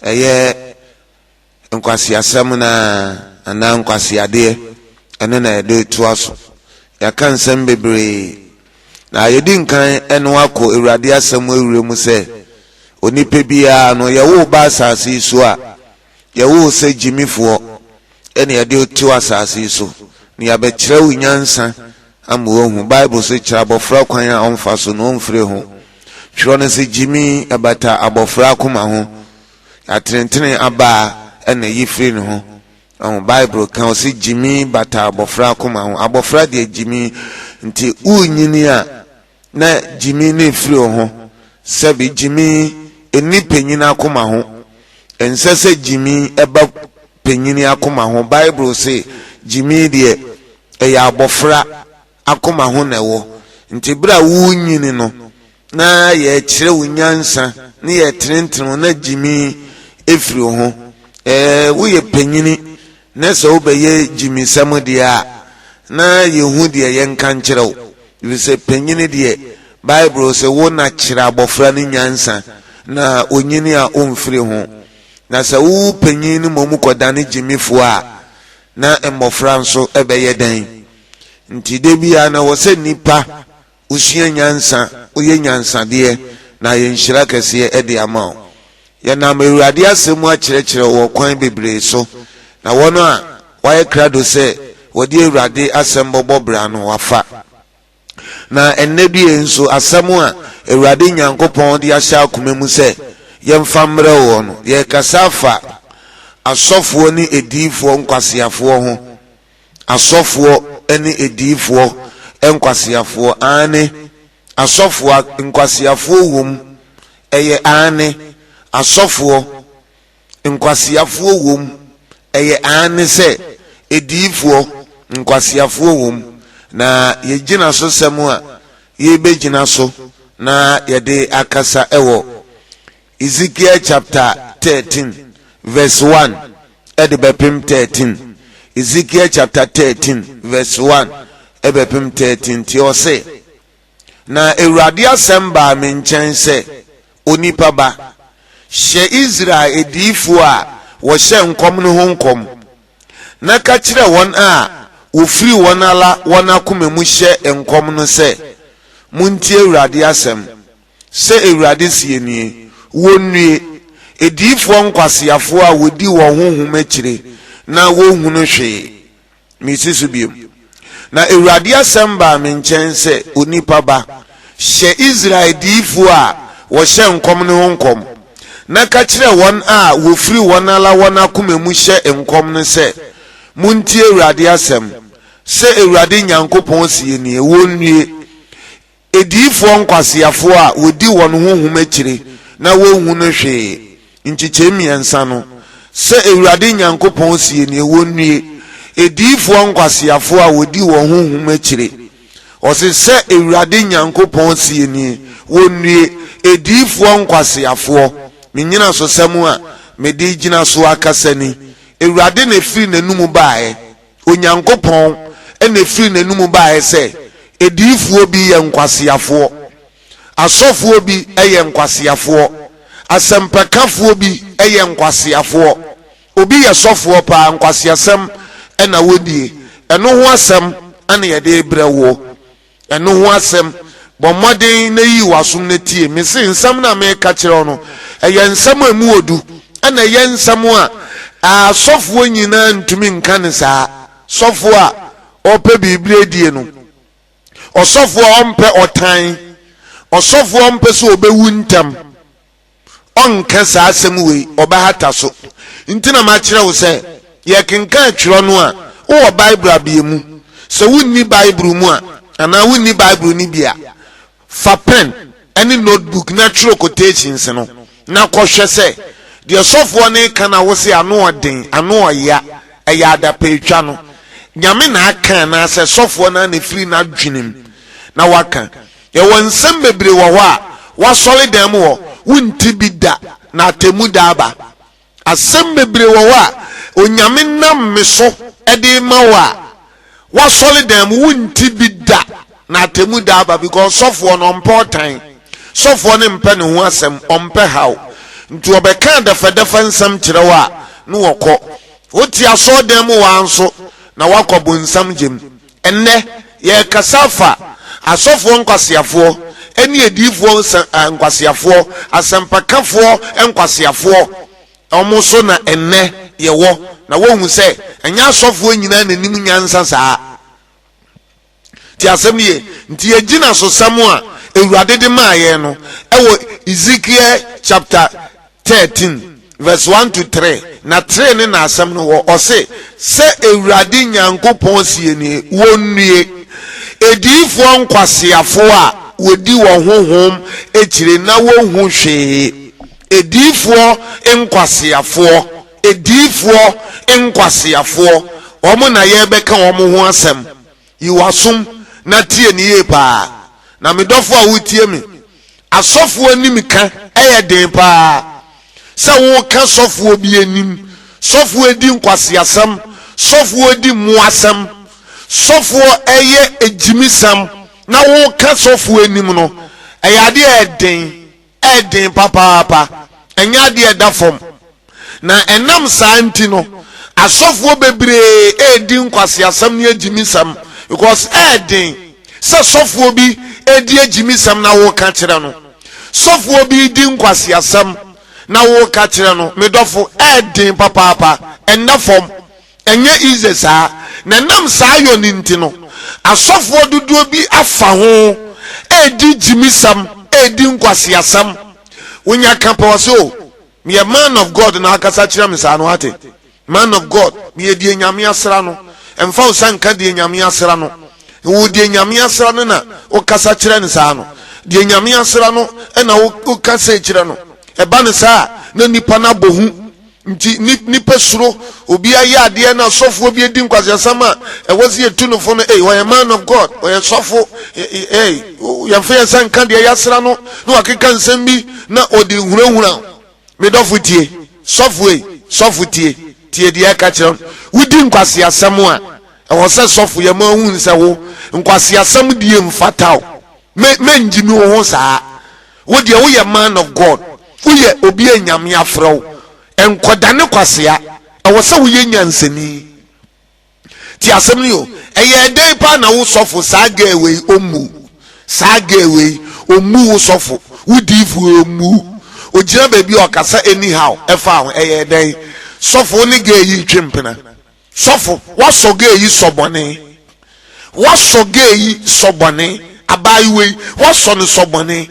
Ɛyɛ nkwaseasɛm no ara anaa nkwaseadeɛ, ɛno na yɛde retoa so. Yɛaka nsɛm bebree, na yɛdi nkan ɛno akɔ Awurade asɛm awura mu sɛ, onipa biara no, yɛwo wo ba asase yi so a, yɛwo wo sɛ gyimifoɔ ɛna yɛde to asase yi so, na yɛabɛkyerɛ wo nyansa ama woahu. Bible se, kyerɛ abɔfra kwan a ɔmfa so na ɔmfiri ho. Twerɛ no se, gyimi ɛbata abɔfra akoma ho, Atenetene abaa na ɛyi firi ne ho. Ɔho Bible ka ɔse gyimi bata abɔfra akoma ho. Abɔfra deɛ gyimi nti worenyini a na gyimi no efiri wo ho. Sɛbi gyimi ɛnni panyin akoma ho. Ɛnsɛ sɛ gyimi ɛba panyini akoma ho. Bible se gyimi deɛ ɛyɛ abɔfra akoma ho na ɛwɔ. Nti berɛ a worenyini no, na yɛrekyerɛ wo nyansa ne yɛretenetene wo na gyimi efiri wo ho. Ɛɛ woyɛ panyini na sɛ wobɛyɛ gyimisɛm deɛ a, na yɛhu deɛ yɛnka nkyerɛ wo. Ɛfiri sɛ panyini deɛ, Bible sɛ wo na kyerɛ abɔfra no nyansa na onyini a ɔmfiri ho. Na sɛ wo panyin no mmom kɔdane gyimifoɔ a, na mmɔfra nso bɛyɛ dɛn? Nti da biara no ɛwɔ sɛ nnipa wosua nyansa, woyɛ nyansadeɛ, na ayɛ nhyira kɛseɛ de ama wo. Yɛnam Awurade asɛm mu akyerɛkyerɛ wo wɔ kwan bebree so, na wɔn a wɔayɛ krado sɛ wɔde Awurade asɛm bɔbɔ bra no, wɔafa. Na ɛnnɛ due nso, asɛm a Awurade Nyankopɔn de ahyɛ akoma mu sɛ yɛmfa mmerɛ woɔ no, yɛrekasa afa asɔfoɔ ne adiyifoɔ nkwaseafoɔ ho. Asɔfoɔ ne adiyifoɔ nkwaseafoɔ, aane, asɔfoɔ nkwaseafoɔ wom, ɛyɛ aane, asɔfoɔ nkwaseafoɔ wom, ɛyɛ aane sɛ adiyifoɔ nkwaseafoɔ wom, na yɛgyinasosɛm a yɛrebɛgyina so na yɛde akasa wɔ Ezekiel chapter 13 verse 1 ɛde bɛpem 13. Ezekiel chapter 13 verse 1 ɛbɛpem 13 nti ɔse, Na Awurade asɛm baa me nkyɛn sɛ, Onipa ba, hyɛ Israel adiyifoɔ a wɔhyɛ nkɔm no ho nkɔm, na ka kyerɛ wɔn a wɔfiri wɔn ara wɔn akoma mu hyɛ nkɔm no sɛ, Montie Awurade asɛm. Sɛ Awurade seɛ nie, Wɔnnue, adiyifoɔ nkwaseafoɔ a wɔdi wɔn honhom akyire na wɔnhunu hwee. Mesi so bio. Na Awurade asɛm baa me nkyɛn sɛ, Onipa ba, hyɛ Israel adiyifoɔ a wɔhyɛ nkɔm no ho nkɔm, na ka kyerɛ wɔn a wɔfiri wɔn ara wɔn akoma mu hyɛ nkɔm no sɛ, Montie Awurade asɛm, Sɛ Awurade Nyankopɔn seɛ nie, Wɔnnue, Adiyifoɔ nkwaseafoɔ a wɔdi wɔn honhom akyire na wɔnhunu hwee, nkyekyɛm mmiɛnsa no, sɛ Awurade Nyankopɔn seɛ nie, wɔnnue, adiyifoɔ nkwaseafoɔ a wɔdi wɔn honhom akyire. Ɔse, sɛ Awurade Nyankopɔn seɛ nie, wɔnnue, adiyifoɔ nkwaseafoɔ. Me nnyinasosɛm a mede gyina so akasa ni, Awurade na ɛfiri n'anomu baeɛ. Onyankopɔn na ɛfiri n'anomu baeɛ sɛ, Adiyifoɔ bi yɛ nkwaseafoɔ, asɔfoɔ bi yɛ nkwaseafoɔ, asɛmpakafoɔ bi yɛ nkwaseafoɔ. Obi yɛ sɔfoɔ paa, nkwaseasɛm na wɔdie. Ɛno ho asɛm na yɛde rebrɛ woɔ. Ɛno ho asɛm, bɔ mmɔden na yi w'asom na tie. Mese nsɛm no a mereka kyerɛ wo no, ɛyɛ nsɛm a emu wɔ du, ɛna ɛyɛ nsɛm a asɔfoɔ nyinaa ntumi nka no saa. Sɔfoɔ a ɔpɛ biribi adie no, ɔsɔfoɔ a ɔmpɛ ɔtan, ɔsɔfoɔ a ɔmpɛ sɛ ɔbɛwu ntɛm, ɔnka saa asɛm wei, ɔbɛhata so. Nti na makyerɛ wo sɛ, yɛkenkan twerɛ no a, wowɔ Bible a bue mu. Sɛ wonni Bible mu a, anaa wonni Bible no bi a, fa pɛn ne notebook na twerɛ quotations no, na kɔhwɛ sɛ deɛ sɔfoɔ no reka no a wose ano ɔden, ano ɔya, ɛyɛ adapaatwa no, Nyame na aka anaasɛ sɔfoɔ no ara na ɛfiri n'adwenem na waka. Yɛwɔ nsɛm bebree wɔ hɔ a w'asɔre dan mu hɔ wonte bi da na atemmu da aba. Asɛm bebree wɔ hɔ a Onyame nam me so de rema wo a w'asɔre dan mu wonte bi da na atemmu da aba because sɔfoɔ no ɔmpɛ ɔtan. Sɔfoɔ no mpɛ ne ho asɛm, ɔmpɛ haw. Nti wɔbɛka adɛfɛdɛfɛ nsɛm kyerɛ wo a, ne wɔkɔ. Wote asɔɔdan mu waa nso na woakɔ bonsam gyem. Ɛnnɛ, yɛrekasa afa asɔfoɔ nkwaseafoɔ ne adiyifoɔ nkwaseafoɔ, asɛmpakafoɔ nkwaseafoɔ, wɔn so na ɛnnɛ yɛwɔ. Na woahu sɛ ɛnyɛ asɔfoɔ nyinaa na ɛnim nyansa saa. Tie asɛm no yie. Nti yɛgyinasosɛm a Awurade de maa yɛn no wɔ Ezekiel chapter 13 verse 1 to 3 na 3 ne na asɛm no wɔ. Ɔse, sɛ Awurade Nyankopɔn seɛ nie, wɔnnue, adiyifoɔ nkwaseafoɔ a wɔdi wɔn honhom akyire na wɔnhu hwee, adiyifoɔ nkwaseafoɔ, adiyifoɔ nkwaseafoɔ, wɔn na yɛrebɛka wɔn ho asɛm. Yi w'asom na tie no yie paa. Na me dɔfo a woretie me, asɔfoɔ anim ka yɛ den paa. Sɛ woreka sɔfoɔ bi anim, sɔfoɔ redi nkwaseasɛm, sɔfoɔ redi mmoasɛm, sɔfoɔ reyɛ agyimisɛm na woreka sɔfoɔ anim no, ɛyɛ adeɛ a ɛden. Ɛyɛ den papaapa, ɛnyɛ adeɛ a ɛda fam. Na ɛnam saa nti no, asɔfoɔ bebree redi nkwaseasɛm ne agyimisɛm because ɛyɛ den sɛ sɔfoɔ bi redi agyimisɛm na woreka kyerɛ no. Sɔfoɔ bi redi nkwaseasɛm na woreka kyerɛ no, me dɔfo, ɛyɛ den papaapa, ɛnda fam. Ɛnyɛ easy saa. Na ɛnam saa yɔ no nti no, asɔfoɔ dodoɔ bi afa ho redi gyimisɛm, redi nkwaseasɛm. Wonya ka pɛ ɔse o, meyɛ man of God na akasa kyerɛ me saa no wate. Man of God, meyɛ deɛ Nyame asra no. Ɛmfa wo sa nka deɛ Nyame asra no. Wo deɛ Nyame asra no na wokasa kyerɛ no saa no. Deɛ Nyame asra no na woka sei kyerɛ no. Ɛba no saa a, na nipa no abɔ hu. Nti nnipa suro obi ayɛ adeɛ na sɔfoɔ bi adi nkwaseasɛm a ɛwɔ sɛ yɛtu no fo no, ei, ɔyɛ man of God, ɔyɛ sɔfo, ei, yɛmfa yɛn nsa nka deɛ yɛasra no, na wakeka nsɛm bi na ɔde hunahuna. Me dɔfo tie, sɔfo ei, sɔfo tie, tie deɛ ɛka kyerɛ no. Wodi nkwaseasɛm a, ɛwɔ sɛ sɔfo yɛ ma ohun sɛ wo nkwaseasɛm die mfata o. Me mengyimi wo ho saa. Wo deɛ woyɛ man of God, woyɛ obi a Nyame afrɛ wo. Nkɔdane kwasea, ɛwɔ sɛ woyɛ nyansani. Ti asɛm no yo, ɛyɛ dɛn paa na wo sɔfo saa girl wei ɔmmu? Saa girl wei ɔmmu wo sɔfo, wo diifo ɔmmu. Ogyina baabi a ɔkasa anyhow ɛfa ho, ɛyɛ dɛn? Sɔfo wo ne girl yi retwe mpena. Sɔfo, woasɔ girl yi sɔ bɔne. Woasɔ girl yi sɔ bɔne. Abaayewa yi, woasɔ no sɔ bɔne.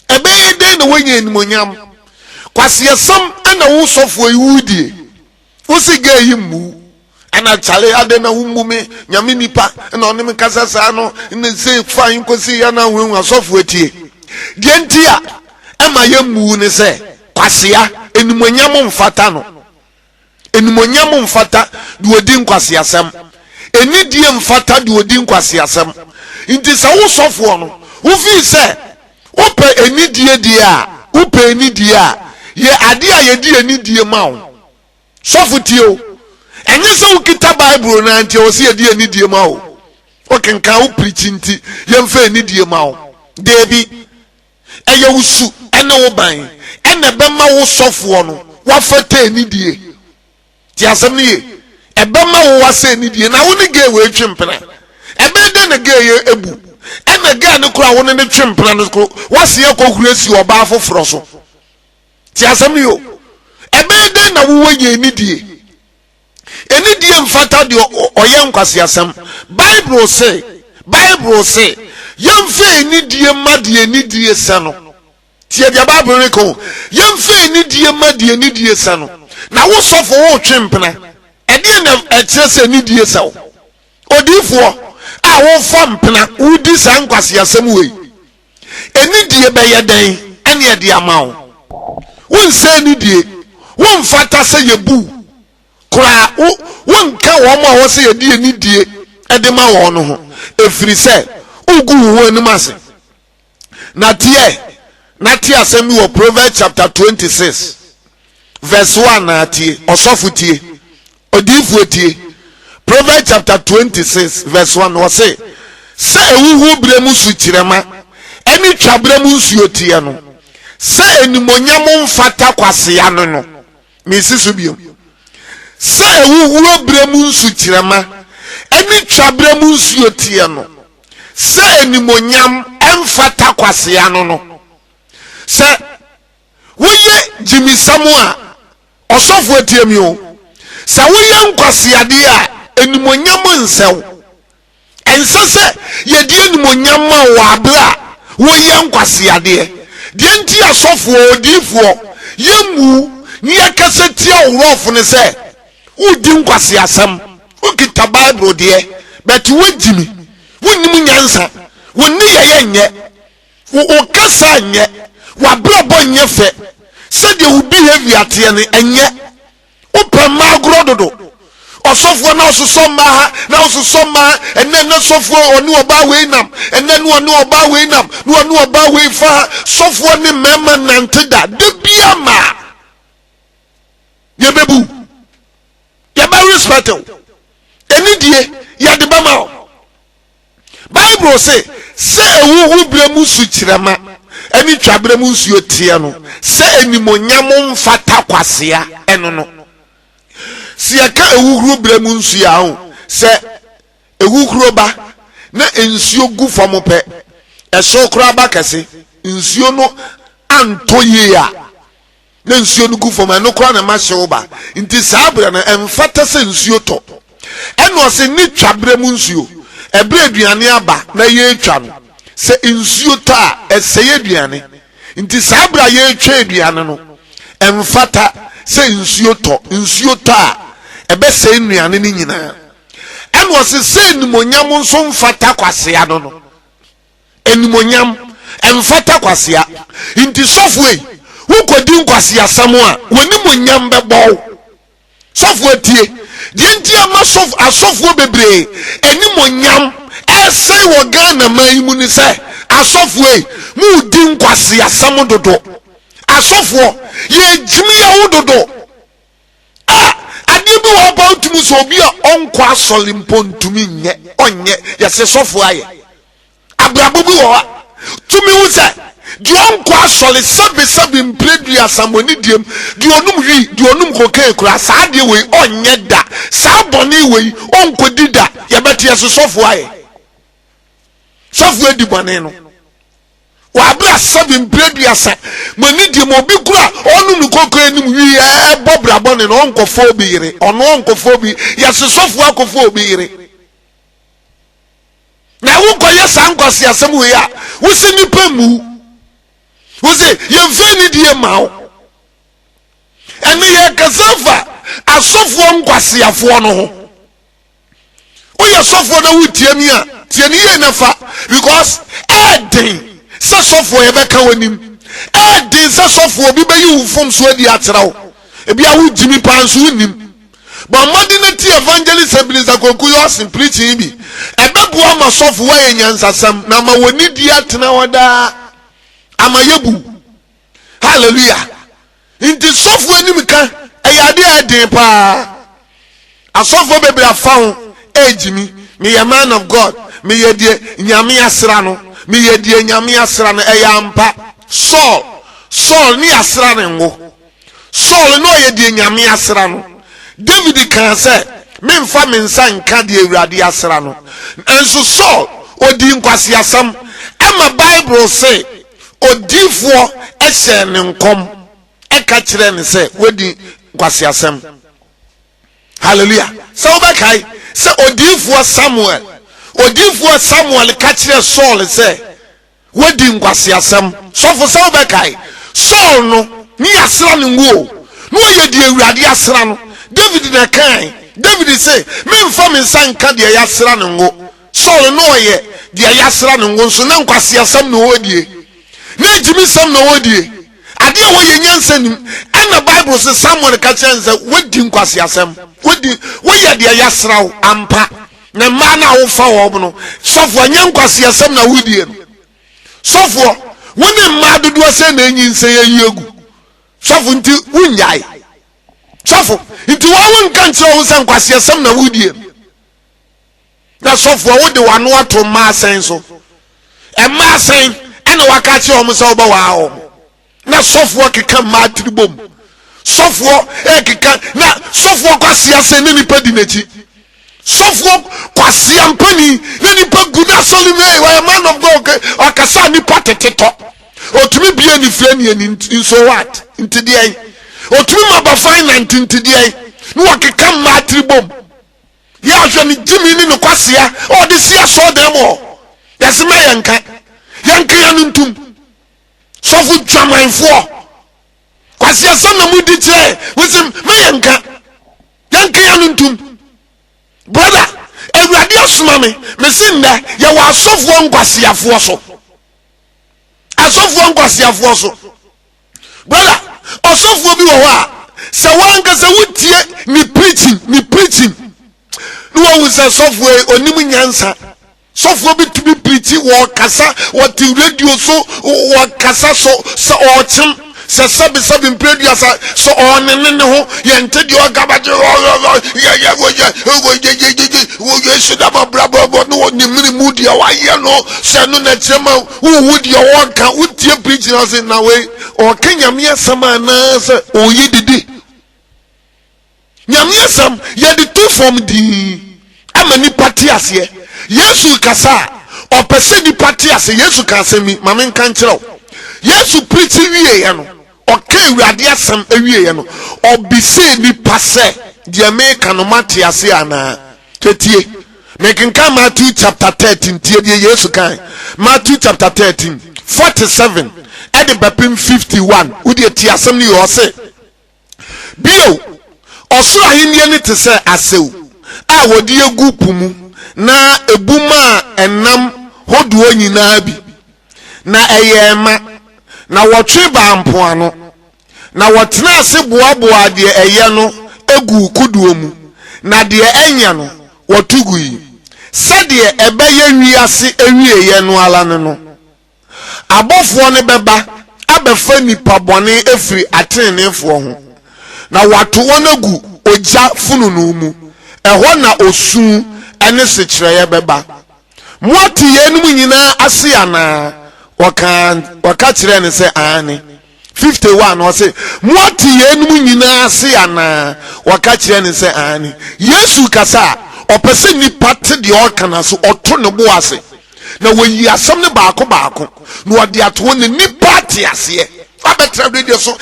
Ɛbɛyɛ dɛn na woanya animuonyam? Kwaseɛsɛm na wo sɔfoɔ yi woredie. Wo se girl yi mmu. Ɛna kyale adɛn na wommu me nyame nipa na ɔne me kasa saa no ne se fine nkosi ya na huahu asɔfoɔ atie. Deɛ nti a ɛma yɛmmu ne sɛ kwasea animuonyam mfata no. Animuonyam mfata deɛ ɔdi nkwaseasɛm. Anidie mfata deɛ ɔdi nkwaseasɛm. Nti sɛ wo sɔfoɔ no, wofii sɛ wopɛ anidie deɛ a, wopɛ anidie a, yɛ adeɛ a yɛde anidie ma wo. Sɔfo tie o, ɛnyɛ sɛ wokita Bible no ara nti ɛwɔ sɛ yɛde anidie ma wo. Wokenkan wo pirikyi nti yɛmfa anidie ma wo. Daabi. Ɛyɛ wo su ne wo ban na ɛbɛma wo sɔfoɔ no wafata anidie. Te asɛm no ye. Ɛbɛma wo wasɛ anidie. Na wo ne gay wei twe mpena. Ɛbɛyɛ dɛn na gay yɛ ebu? Ɛna gay no koraa wo ne ne twe mpena no koro wase akɔhuri asi ɔbaa foforɔ so. Te asɛm no ye o. Ɛbɛyɛ dɛn na wowɔ nya anidie? Anidie mfata deɛ ɔyɛ nkwaseasɛm. Bible se, Bible se, yɛmfa anidie ma deɛ anidie sɛ no. Tie deɛ Bible reka o. Yɛmfa anidie ma deɛ anidie sɛ no. Na wo sɔfo wotwe mpena. Ɛdeɛn na ɛkyerɛ sɛ anidie sɛ wo? Odiyifoɔ a wofa mpena wodi saa nkwaseasɛm wei. Anidie bɛyɛ dɛn ɛne ɛde ama wo? Wonsɛ anidie, womfata sɛ yɛbu wo koraa, wo wonka wɔn a wɔsɛ yɛde anidie de ma wɔn no ho, ɛfiri sɛ wogu wo ho anim ase. Na teɛ, na te asɛm bi wɔ Proverbs chapter 26 verse 1 na tie, ɔsɔfo tie. Odiyifoɔ tie. Proverbs chapter 26 verse 1 ɔse, Sɛ ahuhuo berɛ mu sukyerɛma ne twa berɛ mu nsuo teɛ no, Sɛ animuonyam mfata kwasea no no, mesi so bio. Sɛ ahuhuro berɛ mu nsukyerɛma ne twa berɛ mu nsuo teɛ no, sɛ animuonyam mfata kwasea no no. Sɛ woyɛ gyimisɛm a, ɔsɔfoɔ tie mi o, sɛ woyɛ nkwaseadeɛ a, animuonyam nsɛ wo. Ɛnsɛ sɛ yɛde animuonyam ma wo wɔ aberɛ a woreyɛ nkwaseadeɛ. Deɛ nti asɔfoɔ, odiyifoɔ, yɛmmu na yɛkasa tia wo rɔfo ne sɛ, woredi nkwaseasɛm. Wokita Bible deɛ, but woagyimi. Wonnim nyansa. Wo nneyɛeɛ nyɛ. Wo wo kasa nyɛ. W'abrabɔ nyɛ fɛ. Sɛdeɛ wo behaviour teɛ no, ɛnyɛ. Wopɛ mmaa agorɔ dodo. Ɔsɔfoɔ na ɔsosɔ mmaa ha na ɔsosɔ mmaa ha. Ɛnɛ na sɔfoɔ ɔne ɔbaa wei nam. Ɛnɛ ne ɔne ɔbaa wei nam. Ne ɔne ɔbaa wei fa ha. Sɔfoɔ ne mmarima nante da. Da bia mmaa. Yɛbɛbu. Yɛbɛ respect wo. Anidie yɛde bɛma wo. Bible se, Sɛ ahuhu berɛ mu sukyerɛma ne twaberɛ mu nsuo teɛ no, sɛ animuonyam mfata kwasea ɛno no. Sɛ yɛka ahuhuro berɛ mu nsuo a, ho sɛ ahuhuro ba na nsuo gu fam pɛ, ɛhyew koraa ba kɛse, nsuo no antɔ yie a, na nsuo no gu fam, ɛno koraa na ɛma hyew ba. Nti saa berɛ no, ɛmfata sɛ nsuo tɔ. Ɛna ɔse ne twa berɛ mu nsuo, ɛberɛ aduane aba na yɛretwa no, sɛ nsuo tɔ a, ɛsɛe aduane. Nti saa berɛ a yɛretwa aduane no, ɛmfata sɛ nsuo tɔ. Nsuo tɔ a, ɛbɛsɛe nnuane no nyinaa. Ɛna ɔse sɛ animuonyam nso mfata kwasea no no. Animuonyam mfata kwasea. Nti sɔfo ei, wokɔdi nkwaseasɛm a, w'animuonyam bɛbɔ wo. Sɔfo atie. Deɛ nti ama sɔfo asɔfoɔ bebree animuonyam ɛresɛe wɔ Ghana man yi mu ne sɛ, asɔfoɔ ei, moredi nkwaseasɛm dodo. Asɔfoɔ, yɛregyimi yɛn ho dodo. A adeɛ bi wɔ hɔ paa wotumi sɛ obi a ɔnkɔ asɔre mpo ntumi nyɛ ɔnyɛ yɛsɛ sɔfo ayɛ abrabɔ bi wɔ hɔ a tumi hu sɛ deɛ ɔnkɔ asɔre sɛbesɛbe mpire duasa mɔ ne diem deɛ ɔnum wi deɛ ɔnum kokain koraa saa adeɛ wei ɔnyɛ da saa bɔne wei ɔnkɔdi da yɛbɛte yɛsɛ sɔfo ayɛ sɔfo adi bɔne no Wɔ abere a sɛbe mpire aduasa mo ani die ma obi kura ɔnom ne koko anim wi ɛbɔ bra bɔne no ɔnkɔfa obi yere ɔno ɔnkɔfa obi yɛse sɔfo akɔfa obi yere na wokɔyɛ saa nkwasi asɛm wei a wose nipa mmu wose yɛmfa ni die ma wo ɛne yɛkasa fa asɔfoɔ nkwaseafoɔ no ho Woyɛ sɔfoɔ na wotie mi a, tie no yie na fa because ɛɛden sɛ sɔfoɔ yɛbɛka w'anim. Ɛɛden sɛ sɔfoɔ obi bɛyi wo mfomsoɔ adi akyerɛ wo. Ebi a wogye mi paa nso wonnim. Bɔ mmɔden na tie Evangelist Ebenezer Kwaku Yɔsen preaching bi. Ɛbɛboa ma sɔfo woayɛ nyansasɛm na ama w'anidie atena hɔ daa ama yɛbu. Hallelujah. Nti sɔfo anim ka ɛyɛ adeɛ a ɛden paa. Asɔfoɔ bebree afa ho ɛregyimi. Meyɛ man of God. Meyɛ deɛ Nyame asra no. Meyɛ deɛ Nyame asra no. Ɛyɛ ampa. Saul, Saul ne asra ne ngo. Saul ne ɔyɛ deɛ Nyame asra no. David kaa sɛ, memfa me nsa nka deɛ Awurade asra no. Nanso Saul, ɔdii nkwaseasɛm. Ɛma Bible se, Odiyifoɔ hyɛɛ no nkɔm ka kyerɛɛ no sɛ wadi nkwaseasɛm. Hallelujah. Sɛ wobɛkae sɛ odiyifoɔ Samuel, odiyifoɔ Samuel ka kyerɛɛ Saul sɛ wadi nkwaseasɛm. Sɔfo sɛ wobɛkae, Saul no ne yɛasra no ngo o, na ɔyɛ deɛ Awurade asra no. David na ɛkae. David se, memfa me nsa nka deɛ yɛasra no ngo. Saul na ɔyɛ deɛ yɛasra no ngo nso na nkwaseasɛm na ɔredie, na agyimisɛm na ɔredie, adeɛ a wɔyɛ nyansa nim. Ɛna Bible sɛ Samuel ka kyerɛ no sɛ wadi nkwaseasɛm, wadi woyɛ deɛ yɛasra wo ampa, na mmaa no a wofa wɔn no, sɔfoɔ ɛnyɛ nkwaseasɛm na wodie no. Sɔfoɔ, wo ne mmaa dodoɔ sɛ na anyinsɛn ayi agu. Sɔfo nti wonnyae. Sɔfo, nti wɔn wonka nkyerɛ wo sɛ nkwaseasɛm na wodie no. Na sɔfoɔ, wode w'ano ato mmaa sɛn so? Mmaa sɛn ɛna waka akyerɛ wɔn sɛ wobɛwaa wɔn? Na sɔfoɔ keka mmaa tiri bom. Sɔfoɔ ɛkeka na sɔfoɔ kwasea sɛ ne nipa di n'akyi. Sɔfoɔ kwasea mpani na nipa gu n'asɔre mu ee ɔyɛ man of God ɔkasa nipa tete tɔ. Otumi bie ne fie ne ani nti so what? Nti deɛn? Otumi ma bafan nante nti deɛn? Na wɔkeka mmaa tiri bom. Yɛ ahwɛ ne gyimi ne ne kwasea a ɔde si asɔɔdan mu hɔ. Yɛse mɛ yɛnka. Yɛnka yɛn no ntum. Sɔfo dwamanfoɔ. Kwasiasɛm na modi kyerɛ. Wose mɛ yɛnka. Yɛnka yɛn no ntum. Brother, Awurade asoma me. Mese nnɛ yɛwɔ asɔfoɔ nkwaseafoɔ so. Asɔfoɔ nkwaseafoɔ so. Brother, ɔsɔfoɔ bi wɔ hɔ a sɛ wankasa wotie ne preaching ne preaching ne wahu sɛ sɔfoɔ yi onim nyansa. Sɔfoɔ bi tumi preachi wɔkasa wɔte radio so wɔkasa so sɛ ɔɔkyem sɛ sɛbi sɛbi mprɛduasa sɛ ɔɔnene ne ho yɛnte deɛ ɔka bɛgye Yesu dama brabɔ ne wɔ ne mene mu deɛ wayɛ no sɛ no na kyerɛ ma Wohu deɛ ɔreka, wotie preaching ase na wei ɔreka nyame asɛm anaasɛ ɔyɛ didi. Nyame asɛm yɛde to fam dii ama nipa te aseɛ. Yesu kasa a ɔpɛ sɛ nipa te ase. Yesu ka asɛm bi, ma menka nkyerɛ wo. Yesu preachi wieɛ no, ɔka Awurade asɛm wieɛ no, ɔbisee nipa sɛ, deɛ meka no moate aseɛ anaa? Hwɛ tie. Mekenkan Matthew chapter 13, tie deɛ Yesu kae. Matthew chapter 13, 47 ɛde bɛpem 51. Wodeɛ tie asɛm no yie, ɔse, Bio, ɔsoro ahennie no te sɛ asau a wɔde agu po mu na ebu maa ɛnam hodoɔ nyinaa bi, na ɛyɛɛ ma, na wɔtwe baa mpoano. Na wɔtenaa ase boaboaa deɛ ɛyɛ no guu kodoɔ mu, na deɛ ɛnyɛ no, wɔto gui. Sɛdeɛ ɛbɛyɛ wiase awieeɛ no ara ne no. Abɔfoɔ no bɛba abɛfa nnipa bɔne afiri ateneneefoɔ ho, na wɔato wɔn agu ogya fononoo mu, ɛhɔ na osu ne sekyerɛeɛ bɛba. Moate yeinom nyinaa ase anaa? Wɔkaa, wɔka kyerɛɛ no sɛ, Aane. 51 ɔse, Moate yeinom nyinaa ase anaa? Wɔka kyerɛɛ no sɛ, Aane. Yesu kasa a, ɔpɛ sɛ nnipa te deɛ ɔreka no ase, ɔto ne bo ase, na wɔyi asɛm no baako baako, na ɔde ato hɔ na nnipa ate aseɛ. Wabɛtena radio so,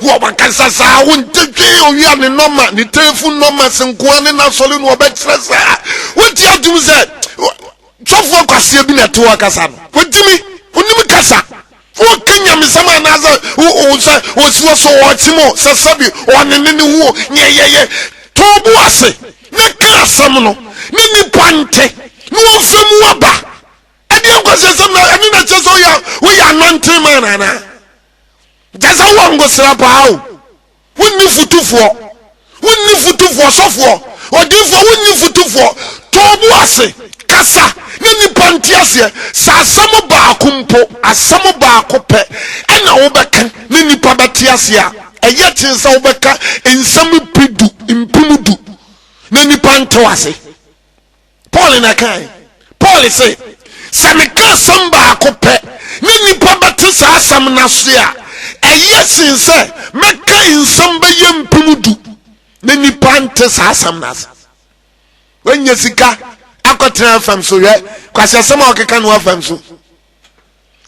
wɔkasa saa, wonte hwee, owia ne nɔma, ne telefon nɔma senkoa ne n'asɔre na ɔbɛkyerɛ saa. Wonte atom sɛ sɔfoɔ kwaseɛ bi na ɛte hɔ kasa no. Wɔgyimi, onim kasa. Woka nyamesɛm anaasɛ sɛ ɔsi hɔ so ɔɔkye mo sɛ sɛbi ɔnene ne ho nyɛyɛyɛ. To bo ase na ka asɛm no ne nipa nte na wɔmfa mu aba. Ɛdeɛ nkwaseasɛm na ɛne na kyerɛ sɛ woyɛ woyɛ anointing man anaa? Kyerɛ sɛ wowɔ ngosra paa o. Wonni futufoɔ. Wonni futufoɔ sɔfoɔ. Odiifoɔ wonni futufoɔ. To bo ase kasa na nipa nte aseɛ. Sɛ asɛm baako mpo, asɛm baako pɛ ɛna wobɛka na nipa bɛte aseɛ a, ɛyɛ kyen sɛ wobɛka nsɛm mpedu, mpem du na nipa nte wo ase. Paul na ɛkae. Paul se, sɛ meka asɛm baako pɛ na nnipa bɛte saa asɛm no ase a, ɛyɛ sen sɛ mɛka nsɛm bɛyɛ 10,000 na nnipa nte saa asɛm no ase. Wanya sika akɔtena FM so hwɛ kwasi asɛm a ɔkeka no FM so.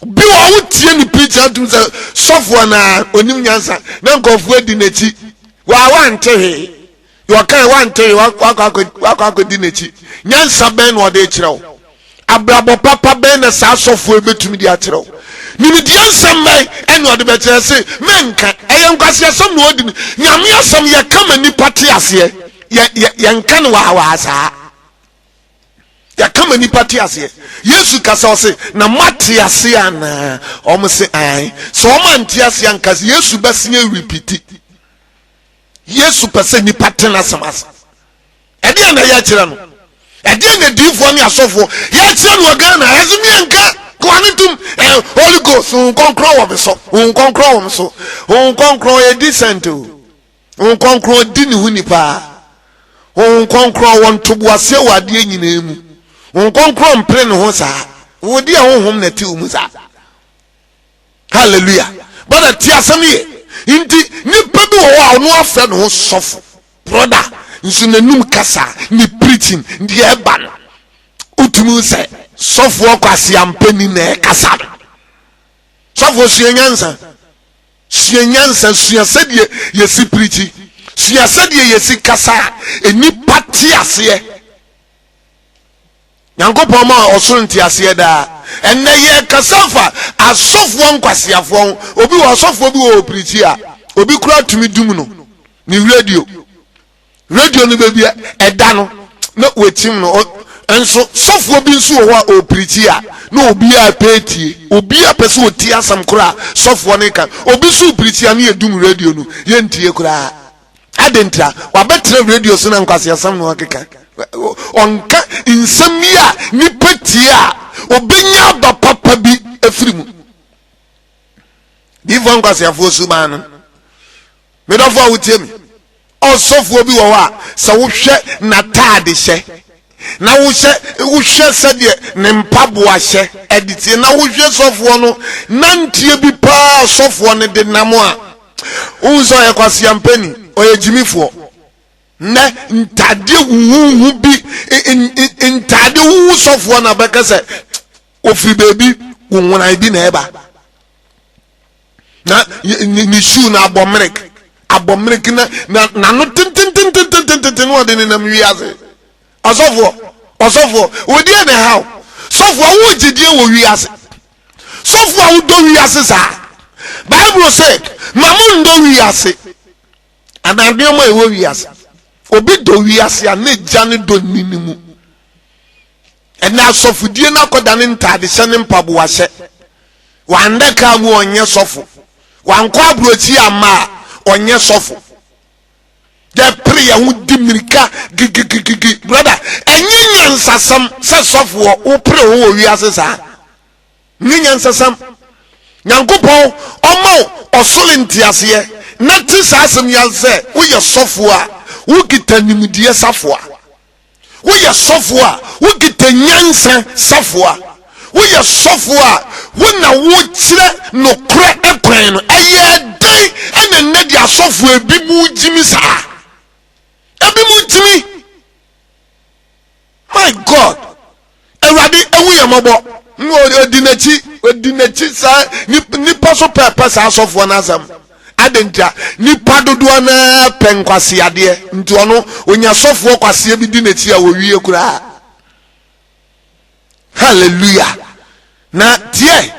Bi wɔ wotie ne preach atum sɛ sɔfo anaa onim nyansa na nkurɔfoɔ adi n'akyi. Waa wante hwee. Deɛ ɔkae wante hwee wakɔ akɔdi n'akyi. Nyansa bɛn na ɔde kyerɛ wo? Abrabɔ papa bɛn na saa sɔfoɔ yi bɛtumi de akyerɛ wo? Nimdeɛ nsɛm bɛn ɛna ɔde bɛkyerɛ se menka ɛyɛ nkwaseasɛm na ɔdi no. Nyame asɛm yɛka ma nipa te aseɛ yɛ yɛ yɛnka no waawaa saa. Yɛka ma nipa te aseɛ. Yesu kasa ɔse na moate aseɛ anaa? Wɔn se ae. Sɛ wɔn ante aseɛ anka Yesu bɛsen awiripiti. Yesu pɛ sɛ nipa te n'asɛm ase. Ɛdeɛn na yɛkyerɛ no? Ɛdeɛn na diifoɔ ne asɔfoɔ yɛkyerɛ no wɔ Ghana? Ɛso miɛnka koa no ntom. Eh, Holy Ghost, Honhom Kronkron wɔ me so. Honhom Kronkron wɔ me so. Honhom Kronkron yɛ decent o. Honhom Kronkron di ne ho ni paa. Honhom Kronkron wɔ ntoboaseɛ wɔ adeɛ nyinaa mu. Honhom Kronkron mpere ne ho saa. Wo deɛ honhom na ɛte wo mu saa. Hallelujah. Brother, ti asɛm yɛ. Nti, nipa bi wɔ hɔ a ɔno afrɛ ne ho sɔfo. Brother, nso n'anum kasa, ne preaching, deɛ ɛba no, wotumi sɛ sɔfoɔ kwaseampani na ɛkasa no. Sɔfoɔ sua nyansa. Sua nyansa, sua sɛdeɛ yɛsi pirikyi, sua sɛdeɛ yɛsi kasa a nnipa te aseɛ. Nyankopɔn ma ɔsoro nteaseɛ daa. Ɛnnɛ yɛkasa fa asɔfoɔ nkwaseafoɔ ho. Obi wɔ ɔsɔfoɔ bi wɔ ɔpirikyi a obi koraa tumi dum no ne radio. Radio no baabi a ɛda no na wɔakyim no. Nso sɔfoɔ bi nso wɔ hɔ a ɔpirikyi a na obiara pɛ tie. Obiara pɛ sɛ ɔtie asɛm koraa a sɔfoɔ no ka. Obi nso pirikyi a na yɛdum radio no yɛntie koraa. Adɛn ntira? Wabɛtena radio so na nkwaseasɛm na ɔkeka. Ɔnka nsɛm yi a nipa tie a ɔbɛnya aba papa bi afiri mu. Diifoɔ nkwaseafoɔ suban no. Medɔfo a wotie me, ɔsɔfoɔ bi wɔ hɔ a sɛ wohwɛ n'ataade hyɛ na wohyɛ wohwɛ sɛdeɛ ne mpaboa hyɛ ɛde tie na wohwɛ sɔfoɔ no nanteɛ bi paa sɔfoɔ no de nam a wohu sɛ ɔyɛ kwaseampani, ɔyɛ gyimifoɔ. Nnɛ ntadeɛ huhuhu bi ntadeɛ huhu sɔfoɔ na bɛka sɛ ofiri baabi wohoran bi na ɛba na ne shoe na abɔ mmerek abɔ mmerek na na n'ano tententententententen na ɔde nenam wiase. Ɔsɔfoɔ, ɔsɔfoɔ, wodi na ɛha wo. Sɔfoɔ, wo gyedie wɔ wiase. Sɔfoɔ a wodɔ wiase saa. Bible sɛ, ma mo ndɔ wiase. Anaa nneɛma a ɛwɔ wiase. Obi dɔ wiase a, ne gya ne dɔ nni ne mu. Ɛnna asɔfodie no akɔda ne ntaadehyɛ ne mpaboahyɛ. Wanda kaa mu ɔnyɛ sɔfo. Wankɔ aburokyi amma a ɔnyɛ sɔfo. Yɛpere yɛn ho di mmirika gigigigigi. Brother, ɛnyɛ nyansasɛm sɛ sɔfoɔ wopere ho wɔ wiase saa. Nyɛ nyansasɛm. Nyankopɔn ɔma wo ɔsoro nteaseɛ na te saa asɛm yi ase sɛ woyɛ sɔfoɔ a wokita nimdeɛ safoa. Woyɛ sɔfoɔ a wokita nyansa safoa. Woyɛ sɔfoɔ a wo na wokyerɛ nokorɛ kwan no. Ɛyɛɛ dɛn ɛna nnɛ de asɔfoɔ ebi mu gyimi saa? Ebi mu gyimi. My God, Awurade ehu yɛn mmɔbɔ. Na odi n'akyi, odi n'akyi saa nipa so pɛɛpɛ saa asɔfoɔ no asɛm. Adɛn ntia? Nipa dodoɔ no ara pɛ nkwaseadeɛ, nti ɔno onya sɔfoɔ kwaseɛ bi di n'akyi a wɔwie koraa. Hallelujah. Na tiɛ,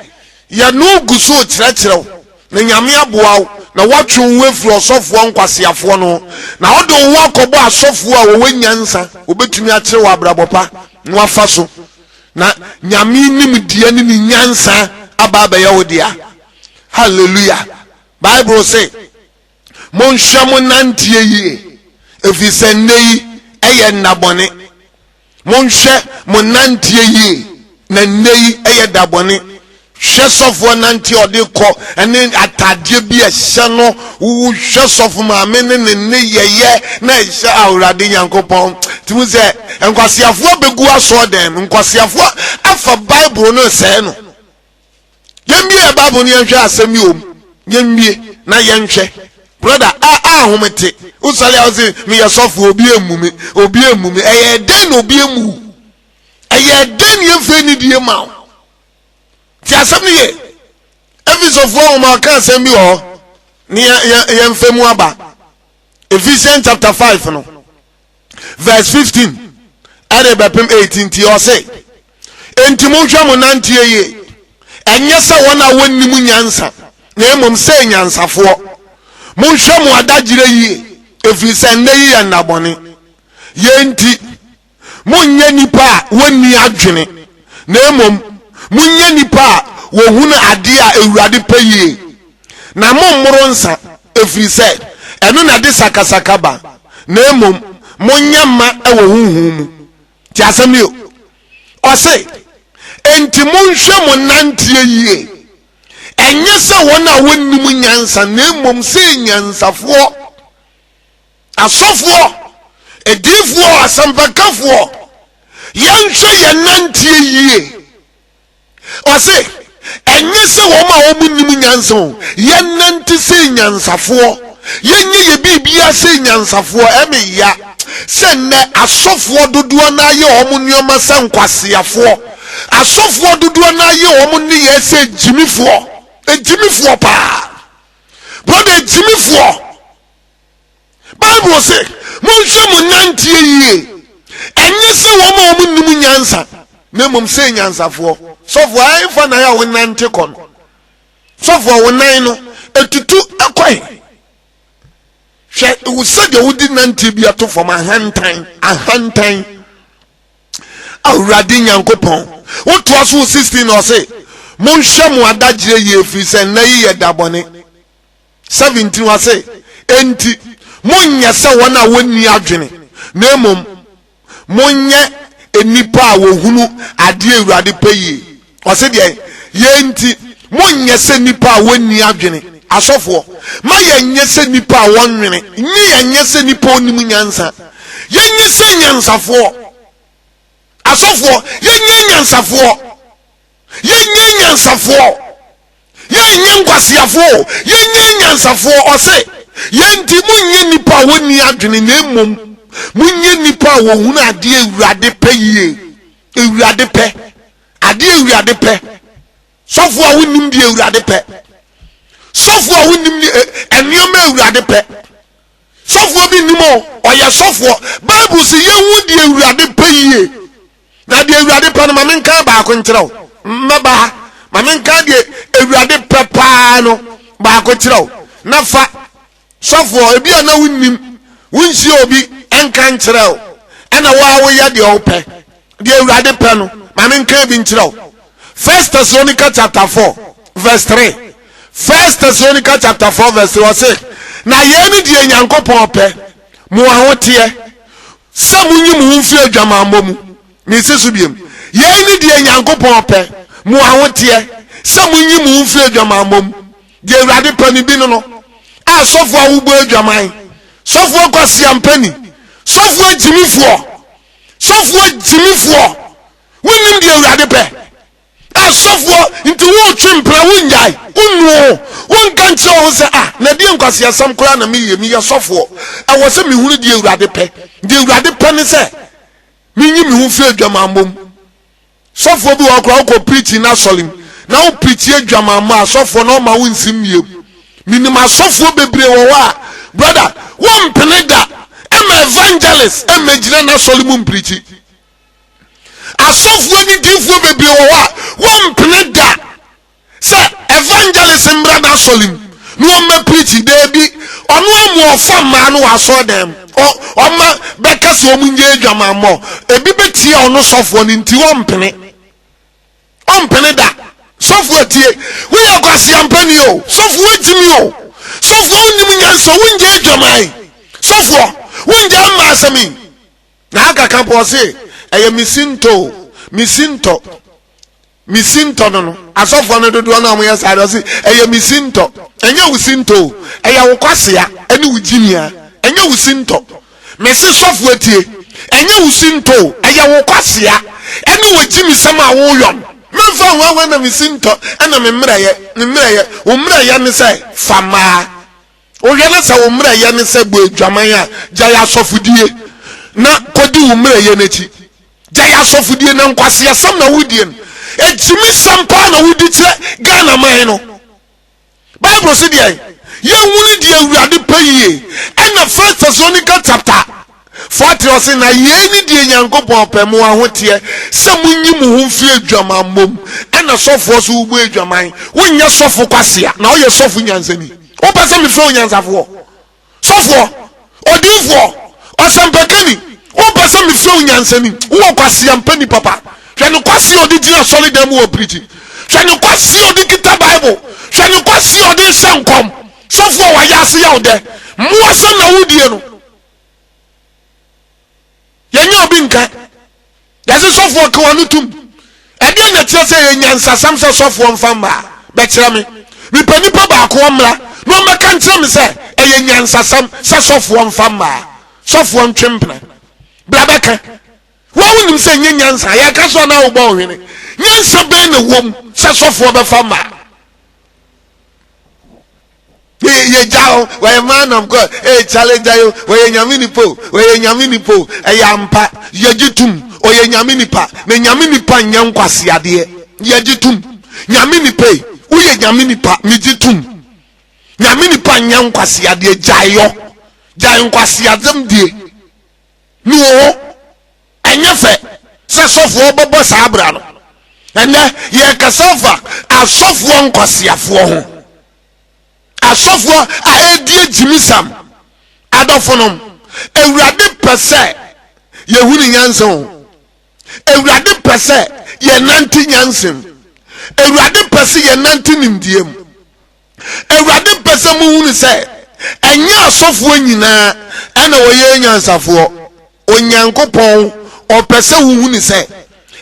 yɛne wo gu so rekyerɛkyerɛ wo, na Nyame aboa wo, na woatwe wo ho afiri ɔsɔfoɔ nkwaseafoɔ no ho, na wode wo ho akɔbɔ asɔfoɔ a wɔwɔ nyansa, wɔbɛtumi akyerɛ wo abrabɔ pa na wafa so, na Nyame nimdeɛ ne ne nyansa aba abɛyɛ wo dea. Hallelujah. Bible se, Monhwɛ mo nanteɛ yie, ɛfiri sɛ nnɛ yi yɛ nna bɔne. Monhwɛ mo nanteɛ yie, na nnɛ yi yɛ da bɔne. Hwɛ sɔfoɔ nanteɛ ɔde kɔ ne ataadeɛ bi a ɛhyɛ no. Wohwɛ sɔfo maame ne ne nneyɛyɛ na ɛhyɛ Awurade Nyankopɔn. Tumi sɛ nkwaseafoɔ bɛgu asɔɔdan mu, nkwaseafoɔ afa Bible no sɛe no. Yɛmmie yɛ Bible no yɛnhwɛ asɛm yi om. Yɛmmie na yɛnhwɛ. Brother, a a ahomete. Wosɔre a wose meyɛ sɔfo, obi emmu me, obi emmu me. Ɛyɛ dɛn na obi emmu wo? Ɛyɛ dɛn na yɛmfa anidie ma wo? Ti asɛm no yɛ. Efesofoɔ nwoma ɔka asɛm bi wɔ hɔ ne yɛmfa mu aba. Ephesians chapter 5 no. Verse 15 ɛde bɛpem 18 nti ɔse, Enti monhwɛ mo nanteɛ yie, ɛnyɛ sɛ wɔn a wɔnnim nyansa, na mmom sɛ anyansafoɔ. Monhwɛ mo adagyerɛ yie, ɛfiri sɛ nnɛ yi yɛ nna bɔne. Yei nti, Monnyɛ nnipa a wɔnni adwene, na mmom monyɛ nnipa a wɔhunu adeɛ a Awurade pɛ yie. Na mommoro nsa, ɛfiri sɛ ɛno na ɛde sakasaka ba, na mmom monyɛ mma wɔ honhom mu. Te asɛm no yie. Ɔse, Enti monhwɛ mo nanteɛ yie, ɛnyɛ sɛ wɔn a wɔnnim nyansa, na mmom sɛ anyansafoɔ. Asɔfoɔ, adiyifoɔ, asɛmpakafoɔ, yɛnhwɛ yɛn nanteɛ yie. Ɔse, Ɛnyɛ sɛ wɔn a wɔnnim nyansa o, yɛnnante sɛ nyansafoɔ, yɛnyɛ yɛ biribiara sɛ nyansafoɔ. Ɛme ya sɛ nnɛ asɔfoɔ dodoɔ no ara yɛ wɔn nneɛma sɛ nkwaseafoɔ. Asɔfoɔ dodoɔ no ara yɛ wɔn nneyɛɛ sɛ agyimifoɔ. Agyimifoɔ paa. Brɔda, agyimifoɔ. Bible se, Monhwɛ mo nanteɛ yie, ɛnyɛ sɛ wɔn a wɔnnim nyansa, na mmom sɛ nyansafoɔ. Sɔfoɔ, ɛhefa na ayɛ a wonante kɔ no? Sɔfoɔ, wo nan no, ɛtutu kɔ he? Hwɛ wo sɛdeɛ wode nanteɛ bi ato fam, ahantan, ahantan. Awurade Nyankopɔn. Wotoa so wɔ 16 na ɔse, Monhwɛ mo adagyeɛ yie, ɛfiri sɛ nna yi yɛ da bɔne. 17 ɔse, Enti monnyɛ sɛ wɔn a wɔnni adwene, na mmom monyɛ nnipa a wɔhunu adeɛ Awurade pɛ yie. Ɔse deɛn? Yei nti monnyɛ sɛ nnipa a wɔnni adwene. Asɔfoɔ, ma yɛnyɛ sɛ nnipa a wɔnnwene, nye yɛnyɛ sɛ nnipa a wɔnnim nyansa. Yɛnyɛ sɛ nyansafoɔ. Asɔfoɔ, yɛnyɛ nyansafoɔ. Yɛnyɛ nyansafoɔ. Yɛnyɛ nkwaseafoɔ o, yɛnyɛ nyansafoɔ. Ɔse, yɛn nti monyɛ nnipa a wɔnni adwene na mmom monyɛ nnipa a wɔhunu adeɛ Awurade pɛ yie. Awurade pɛ. Adeɛ Awurade pɛ. Sɔfoɔ a wonnim deɛ Awurade pɛ. Sɔfoɔ a wonnim nneɛma Awurade pɛ. Sɔfoɔ bi nnim o, ɔyɛ sɔfoɔ. Bible se yɛhu deɛ Awurade pɛ yie. Na deɛ Awurade pɛ no, ma menka baako nkyerɛ wo. Mmɛba ha. Ma menka deɛ Awurade pɛ paa no baako kyerɛ wo. Na fa sɔfoɔ, ebi a na wonnim, wonhyia obi nka nkyerɛ wo. Ɛna wo a woyɛ deɛ wopɛ. Deɛ Awurade pɛ no, ma menka bi nkyerɛ wo. First Thessalonica chapter 4 verse 3. First Thessalonica chapter 4 verse 3 ɔse, na yei ne deɛ Nyankopɔn pɛ, mo ahoteɛ, Sɛ monyi mo ho mfiri adwamammɔ mu. Mesi so biom. Yei ne deɛ Nyankopɔn pɛ, mo ahoteɛ, sɛ monyi mo ho mfiri adwamammɔ mu. Deɛ Awurade pɛ no bi no no. A sɔfoɔ a wobɔ adwaman, sɔfoɔ kwasiampani, sɔfoɔ agyimifoɔ, sɔfoɔ gyimifoɔ, wonnim deɛ Awurade pɛ. Asɔfoɔ nti woretwe mpena wonnyae wonnu wo ho wonka nkyerɛ wo ho sɛ ah na deɛ nkwaseasɛm koraa na meyɛ meyɛ sɔfoɔ ɛwɔ sɛ mehunu deɛ awurade pɛ deɛ awurade pɛ ne sɛ menyi me ho firi adwamammɔ mu sɔfoɔ bi wɔ hɔ koraa wokɔ preaching no asɔre mu na wo preachi adwamammɔ a sɔfoɔ na ɔma wo nsi mmiem menim asɔfoɔ bebree wɔ hɔ a brother wompene da ɛma evangelist ɛmɛgyina n'asɔre mu mpreachi Asɔfoɔ ne diifoɔ bebree wɔ hɔ a wɔmpene da sɛ evangelist mmra n'asɔre mu na wɔmmɛ preach daabi ɔno amu ɔfa mmaa no wɔ asɔre dan mu ɔma bɛka sɛ wɔn nyɛ adwamammɔ ebi bɛtia ɔno sɔfoɔ no nti wɔmpene ɔmpene da sɔfoɔ atie woyɛ kwaseampani o sɔfoɔ agyimi o sɔfoɔ wonim nyansa wonyɛ adwaman sɔfoɔ wonyɛ mmaa asɛm yi Na aka ka mpo ɔse ɛyɛ me sintɔ o, me sintɔ, me sintɔ no no. Asɔfoɔ no dodoɔ no a wɔyɛ saa deɛ ɔse ɛyɛ me sintɔ. Ɛnyɛ wo sintɔ o, ɛyɛ wo kwasea ɛne wo gyimia. Ɛnyɛ wo sintɔ. Mese sɔfoɔ atie, ɛnyɛ wo sintɔ o, ɛyɛ wo kwasea ɛne wo gyimisɛm a woyɔ no. Memfa nhoahoa na me sintɔ ɛna me mmerɛyɛ, me mmerɛyɛ. Wo mmerɛyɛ ne sɛ fa mmaa. Wohwɛ na sɛ wo mmerɛyɛ ne sɛ bɔ adwaman a, gyae asɔfodie na kɔdi wo mmerɛyɛ no akyi. Gyae asɔfodie na nkwaseasɛm na wodie no. Agyimisɛm paa na wodi kyerɛ Ghana man no. Bible se deɛn? Yɛnhunu deɛ Awurade pɛ yie. Ɛna First Thessalonica chapter 40 ɔse, na yei ne deɛ Nyankopɔn pɛ, mo ahoteɛ, sɛ monyi mo ho mfiri adwamammɔ mu. Ɛna sɔfoɔ so wobɔ adwaman. Wonyɛ sɔfo kwasea, na woyɛ sɔfo nyansani. Wopɛ sɛ mefrɛ wo nyansafoɔ? Sɔfoɔ, odiyifoɔ, ɔsɛmpakani, wopɛ sɛ mefrɛ wo nyansani? Wowɔ kwasea mpani papa. Hwɛ ne kwasea a ɔde gyina asɔredan mu wɔ pirikyi. Hwɛ ne kwasea a ɔde kita Bible. Hwɛ ne kwasea a ɔde hyɛ nkɔm. Sɔfoɔ a wayɛ ase yɛ wo dɛ. Mmoasɛm na wodie no. Yɛnyɛ obi nka. Yɛse sɔfoɔ ka w'ano tom. Ɛdeɛn na ɛkyerɛ sɛ ɛyɛ nyansasɛm sɛ sɔfoɔ mfa mmaa? Bɛkyerɛ me. Mepɛ nipa baako ɔmmra na ɔmmɛka nkyerɛ me sɛ ɛyɛ nyansasɛm sɛ sɔfoɔ mfa mmaa. Sɔfoɔ ntwe mpena. Bra bɛka. Wo a wonim sɛ nyɛ nyansa, yɛka so a na wobɔ wo hwene. Nyansa bɛn na ɛwom sɛ sɔfoɔ bɛfa mmaa? Yɛgya hɔ, wɔyɛ man of God, ee kyale gya yo, wɔyɛ nyame nipa o, wɔyɛ nyame nipa o, ɛyɛ ampa, yɛgye tom, ɔyɛ nyame nipa, na nyame nipa nyɛ nkwaseadeɛ, yɛgye tom, nyame nipa yi, woyɛ nyame nipa, megye tom, nyame nipa nyɛ nkwaseadeɛ, gyae yɔ, gyae nkwaseadɛm die. Ne wɔ hɔ. Ɛnyɛ fɛ sɛ sɔfoɔ bɛbɔ saa bra no. Ɛnnɛ yɛrekasa fa asɔfoɔ nkwaseafoɔ ho. Asɔfoɔ a ɛredi agyimisam. Adɔfonom, Awurade pɛ sɛ yɛhunu nyansa o. Awurade pɛ sɛ yɛnante nyansa mu. Awurade pɛ sɛ yɛnante nimdeɛ mu. Awurade pɛ sɛ mohunu sɛ ɛnyɛ asɔfoɔ nyinaa ɛna wɔyɛ anyansafoɔ. Onyankopɔn ɔpɛ sɛ wohunu sɛ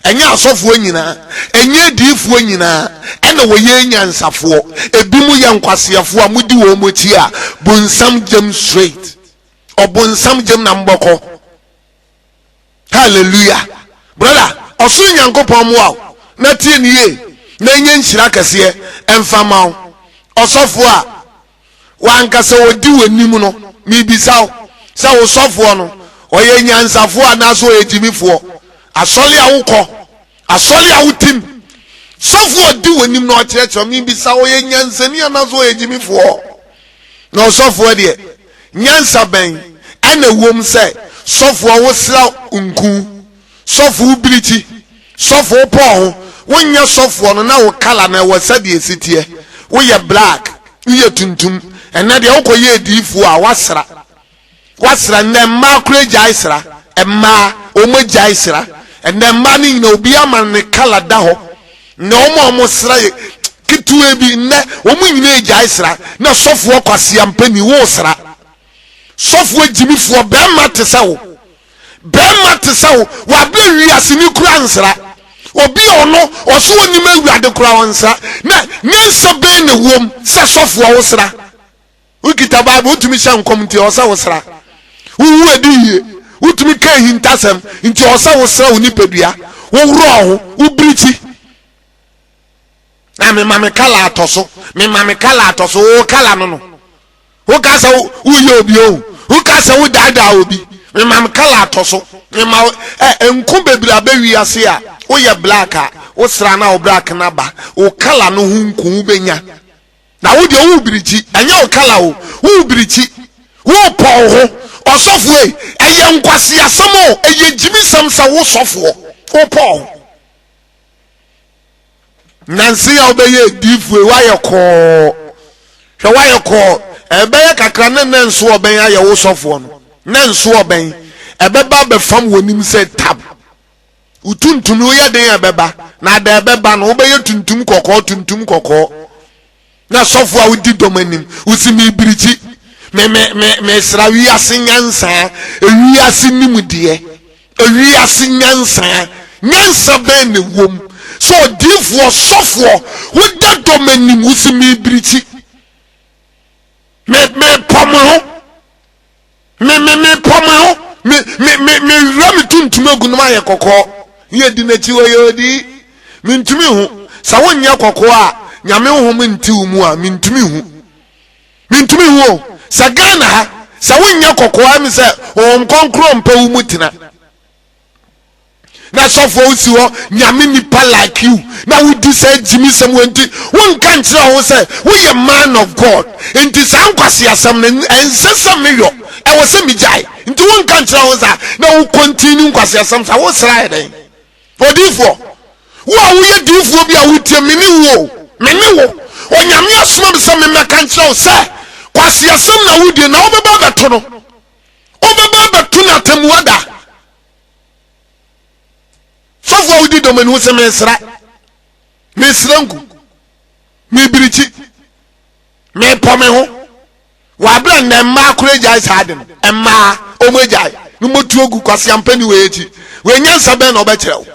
ɛnyɛ asɔfoɔ nyinaa, ɛnyɛ adiyifoɔ nyinaa ɛna wɔyɛ anyansafoɔ. Ebi mo yɛ nkwaseafoɔ a modi wɔn akyi a bonsam gyam straight. Ɔbonsam gyam na mobɛkɔ. Hallelujah. Brother, ɔsoro Nyankopɔn mmoa wo na tie ne yie na ɛnyɛ nhyira kɛseɛ ɛmfa ma wo. Ɔsɔfoɔ a wankasa ɔdi w'anim no, mebisa wo sɛ wo sɔfoɔ no ɔyɛ nyansafoɔ anaasɛ ɔyɛ gyimifoɔ? Asɔre a wokɔ, asɔre a wotim, sɔfoɔ a ɔdi w'anim na ɔkyerɛkyerɛ, mebisa ɔyɛ nyansani anaasɛ ɔyɛ gyimifoɔ? Na ɔsɔfoɔ deɛ, nyansa bɛn na ɛwom sɛ sɔfoɔ wosra nku, sɔfo wobirikyi, sɔfo wopɔɔ ho, wonyɛ sɔfoɔ no na wo kala no ɛwɔ sɛdeɛ ɛsi teɛ, woyɛ black, woyɛ tuntum, ɛnnɛ deɛ wokɔyɛ adiyifoɔ a woasra. Wasra nnɛ mmaa koraa agyae sra mmaa wɔn agyae sra nnɛ mmaa no nyina obi ama ne kala da hɔ nnɛ wɔn a wɔn sra yɛ ketewa bi nnɛ wɔn nyina agyae sra na sɔfoɔ kwasia mpani wo sra sɔfoɔ gyimifoɔ bɛrima te sɛ wo bɛrima te sɛ wo wabrɛ wiase ni kura nsra obi a ɔno ɔso onim awurade kura ɔnsra na nyansa bɛn na wɔm sɛ sɔfoɔ wo sra Wokita Bible, wotumi hyɛ nkɔm nti ɛwɔ sɛ wosra. Wowu adi yie, wotumi ka ahintasɛm nti ɛwɔ sɛ wosra wo nipadua, woworɔ ho, wobirikyi. Na mema me kala atɔ so, mema me kala atɔ so, wo kala no no. Woka sɛ woyɛ obi o, woka sɛ wodaadaa obi, mema me kala atɔ so, mema ɛ nko bebree abɛ wiase a woyɛ black a wosra na wo black no aba, wo kala no ho nko wobɛnya. Na wo deɛ wo birikyi, ɛnyɛ wo kala o, wo birikyi, wo pɔw ho, ɔsɔfoɔ ei, ɛyɛ nkwaseasɛm o, ɛyɛ gyimisɛm sɛ wo sɔfoɔ, wo pɔw ho. Nanse a wobɛyɛ adiifoɔ yi, woayɛ kɔɔ, hwɛ woayɛ kɔɔ, ɛbɛyɛ kakra ne nɛ nso ɔbɛn ayɛ wo sɔfoɔ no, nɛ nso ɔbɛn, ɛbɛba abɛfam w'anim sɛ tab. Wo tuntum no woyɛ den a ɛbɛba, na ada ɛbɛba no wobɛyɛ tuntum kɔkɔɔ tuntum kɔkɔɔ. Na sɔfo a wodi dɔm anim, wosi mebirikyi, me me me mesra wiase nyansa, ewiase nimdeɛ, ewiase nyansa, nyansa bɛn na ɛwom sɛ odiifoɔ sɔfoɔ woda dɔm anim wosi mebirikyi, me mepɔ mo ho. Me me me pɔ me ho me me me me wura me tuntum agu no ayɛ kɔkɔɔ ne yɛ di n'akyi hɔ yɛ odi mentumi hu sɛ wonyɛ kɔkɔɔ a nyame honhom nti wo mu a mentumi hu mentumi hu o sɛ Ghana ha sɛ wonyɛ kɔkɔɔ a ɛmi sɛ honhom kɔnkrɔn mpɛ wo mu tena. Na sɔfoɔ wosi hɔ nyame nipa like you na wodi saa gyimi sɛm wɔ nti wonka nkyerɛ ho sɛ woyɛ man of God nti saa nkwasi asɛm no ɛnsɛ sɛ meyɔ ɛwɔ sɛ megyae nti wonka nkyerɛ ho saa na wo continue nkwasi asɛm saa wosra yɛ dɛn odiifoɔ wo a woyɛ diifoɔ bi a wotie me ne wo me ne wo onyame asoma me sɛ memmɛka nkyerɛ wo sɛ kwasi asɛm na wodie na wobɛba abɛto no wobɛba abɛto no atemmuo da. Sɔfo a wodi dɔm ani wo sɛ mesra mesra nku mebirikyi mepɔ me ho wɔabrɛ nnɛ mmaa koro agyae saa de no mmaa wɔn agyae no motuo gu kwaseampa ni wɔ akyi wɔ nyansa bɛn na ɔbɛkyerɛ wo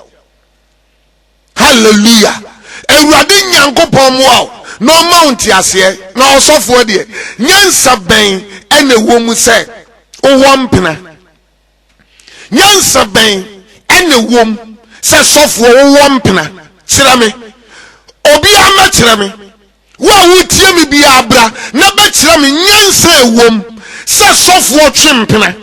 hallelujah awurade nyankopɔn mmoa wo na ɔma wo nteaseɛ na ɔsɔfoɔ deɛ nyansa bɛn ɛna ɛwɔ mu sɛ wowɔ mpena Nyansa bɛn Ɛna ɛwom sɛ sɔfoɔ wowɔ mpena? Kyerɛ me. Obiara mmɛkyerɛ me. Wo a woretie me biara bra na bɛkyerɛ me nyansa a ɛwom sɛ sɔfoɔ twe mpena.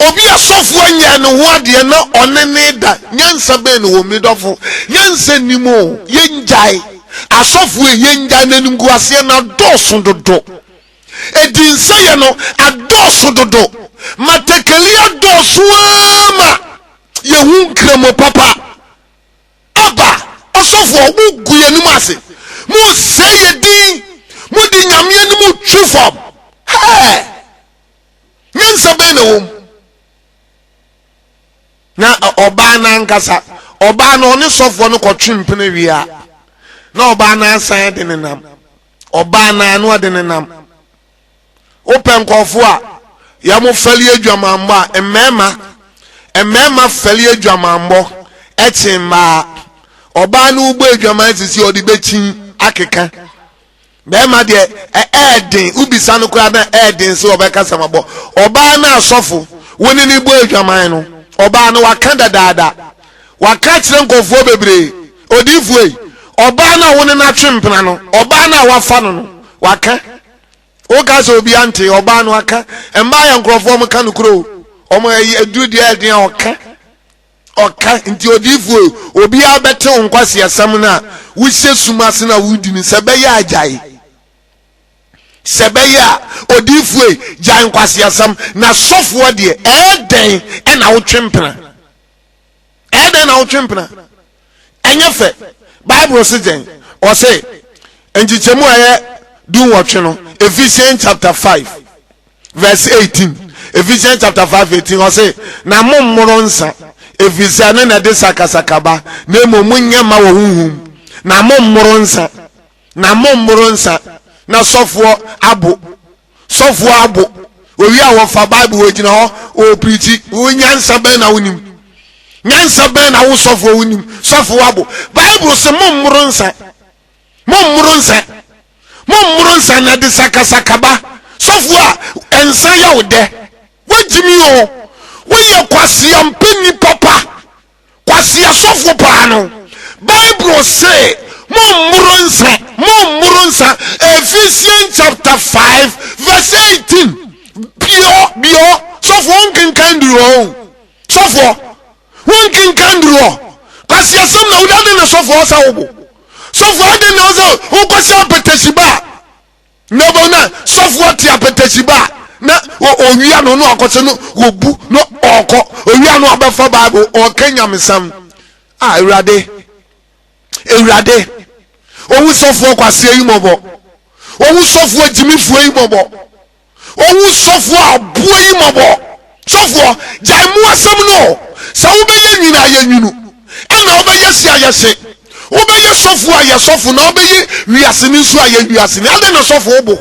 Obi a sɔfoɔ nyɛɛ ne ho adeɛ na ɔne ne da, nyansa bɛn na ɛwom? Me dɔfo, nyansa nnim o. Yɛngyae. Asɔfoɔ yi, yɛngyae na animguaseɛ no adɔɔso dodo. Edinsɛeɛ no adɔɔso dodo. Matekeli adɔɔso ara ma yɛhu nkramo papa. Aba, ɔsɔfoɔ, mogu yɛn anim ase. Mosɛe yɛn din. Mode Nyame anim twe fam. Hɛɛ! Nyansa bɛn na ɛwɔ mu? Na ɔbaa no ankasa, ɔbaa no ɔne sɔfoɔ no kɔtwe mpena wie a, na ɔbaa no asan de ne nam. Ɔbaa no ano ɔde ne nam. Wopɛ nkurɔfoɔ a yɛn fɛli adwamammɔ a, mmarima, mmarima fɛli adwamammɔ ɛkyen mmaa. Ɔbaa no wobɔ adwaman sisi ɔde bɛkyin akeka. Bɛrima deɛ ɛɛden, wobisa no koraa na ɛɛden sɛ ɔbɛka sɛ mabɔ. Ɔbaa no asɔfo, wo ne no bɔ adwaman no, ɔbaa no waka dadaada. Waka akyerɛ nkurɔfoɔ bebree. Odiyifoɔ yi, ɔbaa no a wo ne no atwe mpena no, ɔbaa no a wafa no no, waka. Woka sɛ obi ante, ɔbaa no aka. Mmaa yɛ nkurɔfoɔ wɔn ka nokorɛ o. Wɔn ɛyi aduru deɛ ɛden a ɔka. Ɔka nti odiyifoɔ yi, obiara bɛte wo nkwaseasɛm no a wohyɛ sum ase no a wodi no sɛ ɛbɛyɛ a gyae. Sɛ ɛbɛyɛ a odiyifoɔ yi, gyae nkwaseasɛm. Na sɔfoɔ deɛ, ɛyɛ dɛn ɛna wotwe mpena? Ɛyɛ dɛn na wotwe mpena? Ɛnyɛ fɛ. Bible se dɛn? Ɔse, nkyekyɛmu a ɛyɛ dunwɔtwe no, Ephesians chapter 5 verse 18. Ephesians chapter 5 18 ɔse, na mommoro nsa, ɛfiri sɛ ɛno na ɛde sakasaka ba, na mmom monyɛ ma wɔ honhom. Na mommoro nsa, na mommoro nsa, na sɔfoɔ abo Sɔfoɔ abo. Owie a wɔfa Bible wɔgyina hɔ ɔɔpirikyi. Wo nyansa bɛn na wonim? Nyansa bɛn na wo sɔfoɔ wonim? Sɔfoɔ abo. Bible se mommoro nsa. Mommoro nsa. Mommoro nsa na ɛde sakasaka ba. Sɔfoɔ a nsa yɛ wo dɛ. Woagyimi o. Woyɛ kwaseampani papa. Kwasi asɔfo paa no, Bible se mommoro nsa, mommoro nsa. Ephesians chapter 5 verse 18. Biɔ, biɔ, sɔfo wonkenkan duru hɔ o. Sɔfoɔ, wonkenkan duru hɔ. Kwasi asɛm na wode adɛn na sɔfoɔ ɔsa wo bo? Sɔfoɔ adɛn na ɔsɛ wokɔhyɛ apɛtɛsi ba a? Na ɔbɛn na sɔfoɔ te apɛtɛsi ba a na owia no na ɔkɔsɛ no wɔbu na ɔkɔ owia no ɔbɛfa bible ɔka nyamesɛm a awurade awurade owu sɔfoɔ kwaseɛ yi mɔbɔ owu sɔfoɔ gyimifoɔ yi mɔbɔ Owu sɔfoɔ aboa yi mɔbɔ. Sɔfoɔ, gyae mu asɛm no. Sɛ wobɛyɛ nwunu a yɛ nwunu, ɛna wobɛyɛ hye a yɛ hye. Wobɛyɛ sɔfoɔ a yɛ sɔfo, na wobɛyɛ wiaseni nso a yɛ wiaseni. Adɛn na sɔfo wobo?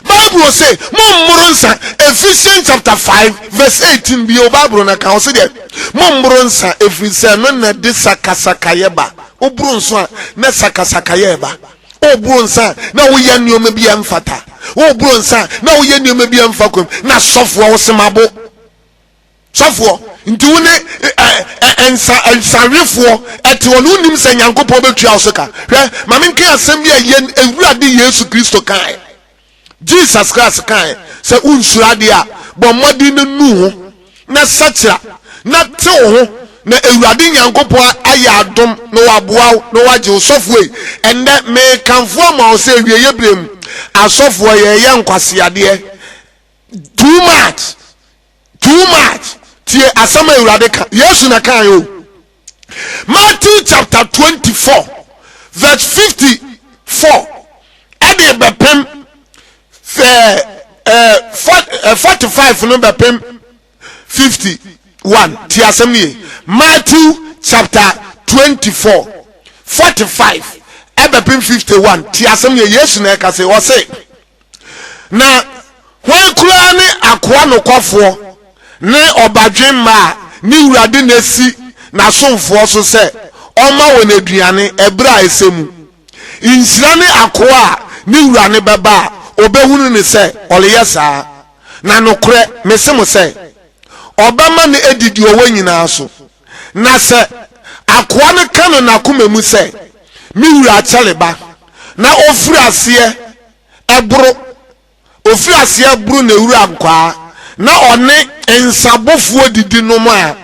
Bible se, mommoro nsa. Ephesians chapter 5 verse 18 bio Bible no ka, ɔse deɛ, mommoro nsa, ɛfiri sɛ ɛno na ɛde sakasakayɛ ba. Woboro nso a, na sakasakayɛ ba. Woboro nsa a, na woyɛ nneɛma bi a ɛmfata. Woboro nsa a, na woyɛ nneɛma bi a ɛmfa kwam. Na sɔfoɔ wo semabo. Sɔfoɔ, nti wo ne nsa nsawefoɔ ɛte hɔ no wonim sɛ Nyankopɔn bɛtua wo so ka. Hwɛ, ma menka asɛm bi a yɛn Awurade Yesu Kristo kae. Jesus Christ kae sɛ wonsuro adeɛ a, bɔ mmɔden na nu ho, na sakyera, na tew ho, na Awurade Nyankopɔn ayɛ adom na waboa wo na wagye wo. Sɔfoɔ ei, ɛnnɛ merekamfo ama wo sɛ awieeɛ berɛ mu asɔfoɔ yɛreyɛ nkwaseadeɛ too much, too much. Tie asɛm a Awurade ka, Yesu na kaeɛ o. Matthew chapter 24 verse 54 ɛde bɛpem ɛɛ 45 no bɛpem 51 ti asɛm no ye Matthew chapter 24 45 ɛbɛpem 51 ti asɛm no ye Yesu na ɛka sɛ ɔse Na hwan koraa ne akoa nokwafoɔ ne ɔbadwemma a ne wura de no asi n'asomfoɔ so sɛ ɔmma wɔn aduane ɛberɛ a ɛsɛ mu? Nhyira ne akoa a ne wura no bɛba a ɔbɛhunu no sɛ ɔreyɛ saa. Na nokorɛ mese mo sɛ, ɔbɛma no adi deɛ ɔwɔ nyinaa so. Na sɛ akoa no ka no n'akoma mu sɛ, 'Me wura akyɛre ba, na ɔfiri aseɛ boro, ɔfiri aseɛ boro n'awura nkwaa, na ɔne nsabofoɔ didi nom a,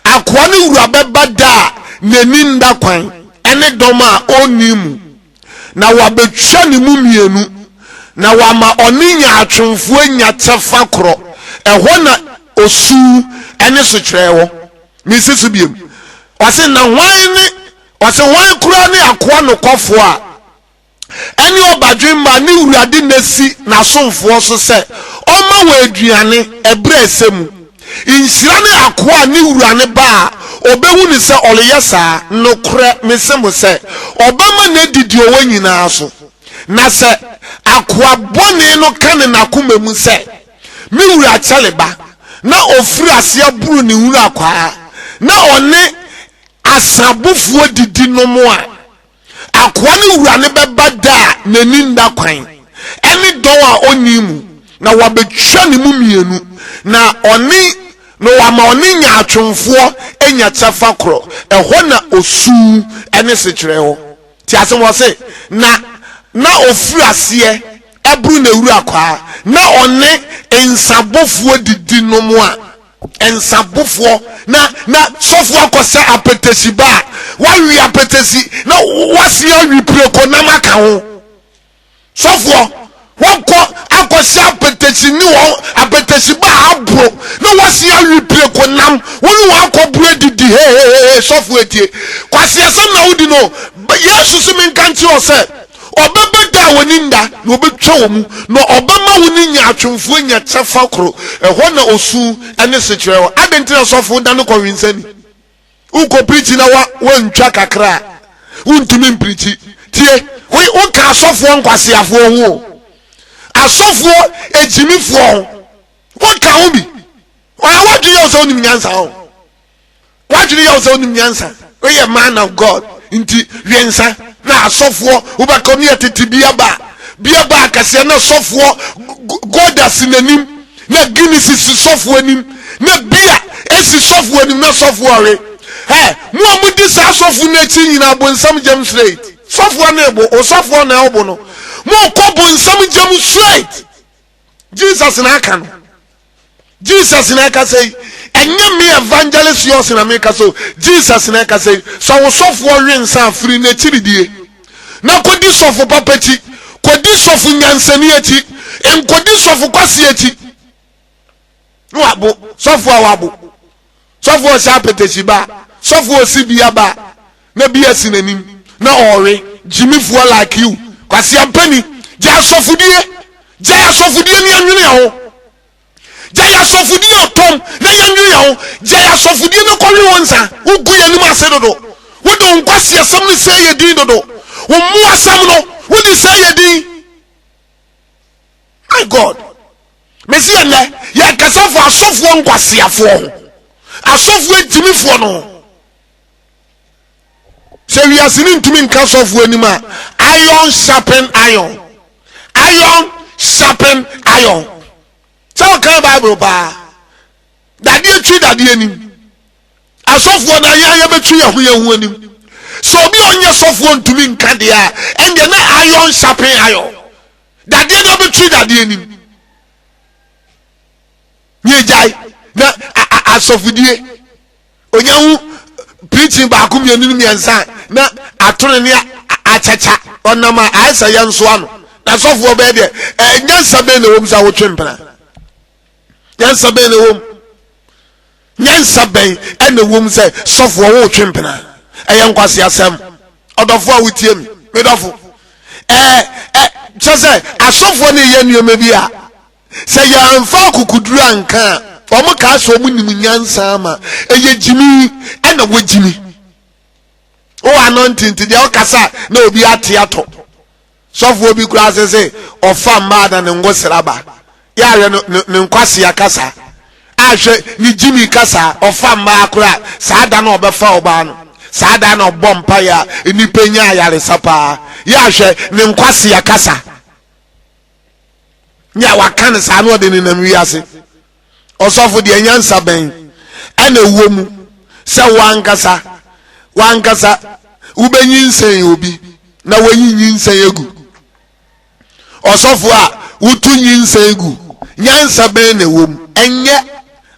Akoa no wura bɛba da a n'ani nna kwan ne dɔm a ɔnni mu, na wabɛtwa ne mu mmienu, na wama ɔne nyaatwomfoɔ anya kyɛfa korɔ. Ɛhɔ na osu ne sokyerɛ wɔ. Mesi so biom. Ɔse, na hwan ne, ɔse, hwan koraa ne akoa nokwafoɔ a ɛne ɔbadwemma ne wura de no asi n'asomfoɔ so sɛ ɔmma wɔn aduane ɛberɛ a ɛsɛ mu. Nhyira ne akoa a ne wura no ba a ɔbɛhu no sɛ ɔreyɛ saa, nokorɛ mese mo sɛ, ɔbɛma no adi deɛ ɔwɔ nyinaa so. Na sɛ akoa bɔne no ka no n'akoma mu sɛ, Me wura kyɛre ba, na ɔfiri aseɛ boro ne wura kwaa, na ɔne asabofoɔ didi nom a, Akoa no wura no bɛba da a n'ani nna kwan, ne dɔn a onni mu, na wabetwa ne mu mmienu, na ɔne na wama ɔne nyaatwomfoɔ anya kyɛfa korɔ. Ɛhɔ na osu ne sekyerɛ wɔ. Te asɛm ɔse, na na ofiri aseɛ boro n'awura kwaa, na ɔne nsabofoɔ didi nom a, nsabofoɔ na na sɔfoɔ akɔsɛ apɛtɛsi ba a wawe apɛtɛsi na wasi awi preko nam aka ho sɔfoɔ wakɔ akɔsɛ apɛtɛsi ne wɔn apɛtɛsi ba a aboro na wasi awi preko nam wɔn ne wɔn akɔboro adidi hehehe sɔfoɔ etie kwasi asɛm na wodi no Yesu sɛ menka nkyerɛ sɛ Ɔbɛba da a w'ani nna, na ɔbɛtwa wo mu, na ɔbɛma wo ne nyaatwomfoɔ anya kyɛfa koro. Ɛhɔ na osu ne sekyerɛ wɔ. Adɛn nti na sɔfo da no kɔwensani? Wokɔ pirikyi na woantwa kakra a, wontumi mpirikyi. Tie, woka asɔfoɔ nkwaseafoɔ ho o, asɔfoɔ agyimifoɔ ho, woka ho bi. W'adwene yɛ wo sɛ wonim nyansa ho. W'adwene yɛ wo sɛ wonim nyansa. Woyɛ man of God nti we nsa na asɔfoɔ wobɛkɔ ne yɛtete bia ba bia ba akɛseɛ na sɔfoɔ goda si n'anim na Guinness si sɔfoɔ anim na bia esi sɔfoɔ anim na sɔfoɔ ɔwe. Hɛ mo a modi saa sɔfo no akyi nyinaa bonsam gyam straight. Sɔfoɔ no ebo osɔfoɔ na ɛwobo no. Mokɔ bonsam gyam straight. Jesus na aka no. Jesus na ɛkasa yi. Ɛnyɛ me evangelist yɔs na mekasa o. Jesus na ɛkasa yi. Sɛ wo sɔfoɔ we nsa a, firi n'akyiri die. Na kɔdi sɔfo papa akyi. Kɔdi sɔfo nyansani akyi. Nkɔdi sɔfo kwasi akyi. Na wabo. Sɔfo a wabo. Sɔfo a ɔhyɛ apɛtɛsi ba. Sɔfo a ɔsi bia ba. Na bia si n'anim. Na ɔrewe. Gyimifoɔ like you. Kwasi ampani. Gyae asɔfodie. Gyae asɔfodie ne ɛnwene ho. Gyae asɔfodie ɔtɔm na yɛnwene yɛn ho. Gyae asɔfodie na kɔwe wo nsa. Wogu yɛn anim ase dodo. Wode wo nkwaseasɛm no sɛe yɛn din dodo. Wo mmoasɛm no, wode sɛe yɛn din. My God. Mesi ɛnnɛ, yɛkasa fa asɔfoɔ nkwaseafoɔ ho. Asɔfoɔ agyimifoɔ no ho. Sɛ wiase no ntumi nka sɔfoɔ anim a, iron sharpen iron. Iron sharpen iron. Sɛ wɔkan Bible paa, dadeɛ twi dadeɛ anim. Asɔfoɔ no ayɛ yɛbɛtwi yɛn ho yɛn ho anim. Sɛ obi a ɔnyɛ sɔfoɔ ntumi nka deɛ a, ɛndeɛ na iron sharpen iron. Dadeɛ no abɛtwi dadeɛ anim. Nyɛ gyae na asɔfodie. Onya hu preaching baako mmienu ne mmiɛnsa na atoro ne akyakya ɔnam a ayɛ sɛ yɛn nso ano na sɔfoɔ bɛyɛ deɛ ɛɛ nyansa bɛn na ɛwɔ mu sɛ awotwe mpena nyansa bɛn na ɛwɔ mu nyansa bɛn ɛna ɛwɔ mu sɛ sɔfoɔ wotwe mpena ɛyɛ nkwasi asɛm ɔdɔfoɔ a wotie mi medɔfo ɛɛ ɛ kyɛ sɛ asɔfoɔ ne yɛ nneɛma bi a Sɛ yɛamfa akokoduru anka a, wɔn kaa sɛ wɔn nim nyansa ama ɛyɛ gyimi ɛna wɔgyimi. Wowɔ anointing nti deɛ ɔkasa na obi ate atɔ. Sɔfoɔ bi koraa sɛ sɛ ɔfa mmaa na ne ngo sraba. Yɛahwɛ no ne nkwasea kasa. Ahwɛ ne gyimi kasa ɔfa mmaa koraa saa da na ɔbɛfa ɔbaa no. Saa da na ɔbɔ mpaeɛ a nnipa nya ayaresa paa. Yɛahwɛ ne nkwasea kasa. Nea waka no saa na ɔde nenam wiase. Ɔsɔfo deɛ nyansa bɛn ɛna ɛwɔ mu sɛ wankasa wankasa wobɛnyinsɛn obi na wayi nyinsɛn agu? Ɔsɔfo a wotu nyinsɛn gu, nyansa bɛn na ɛwɔ mu? Ɛnyɛ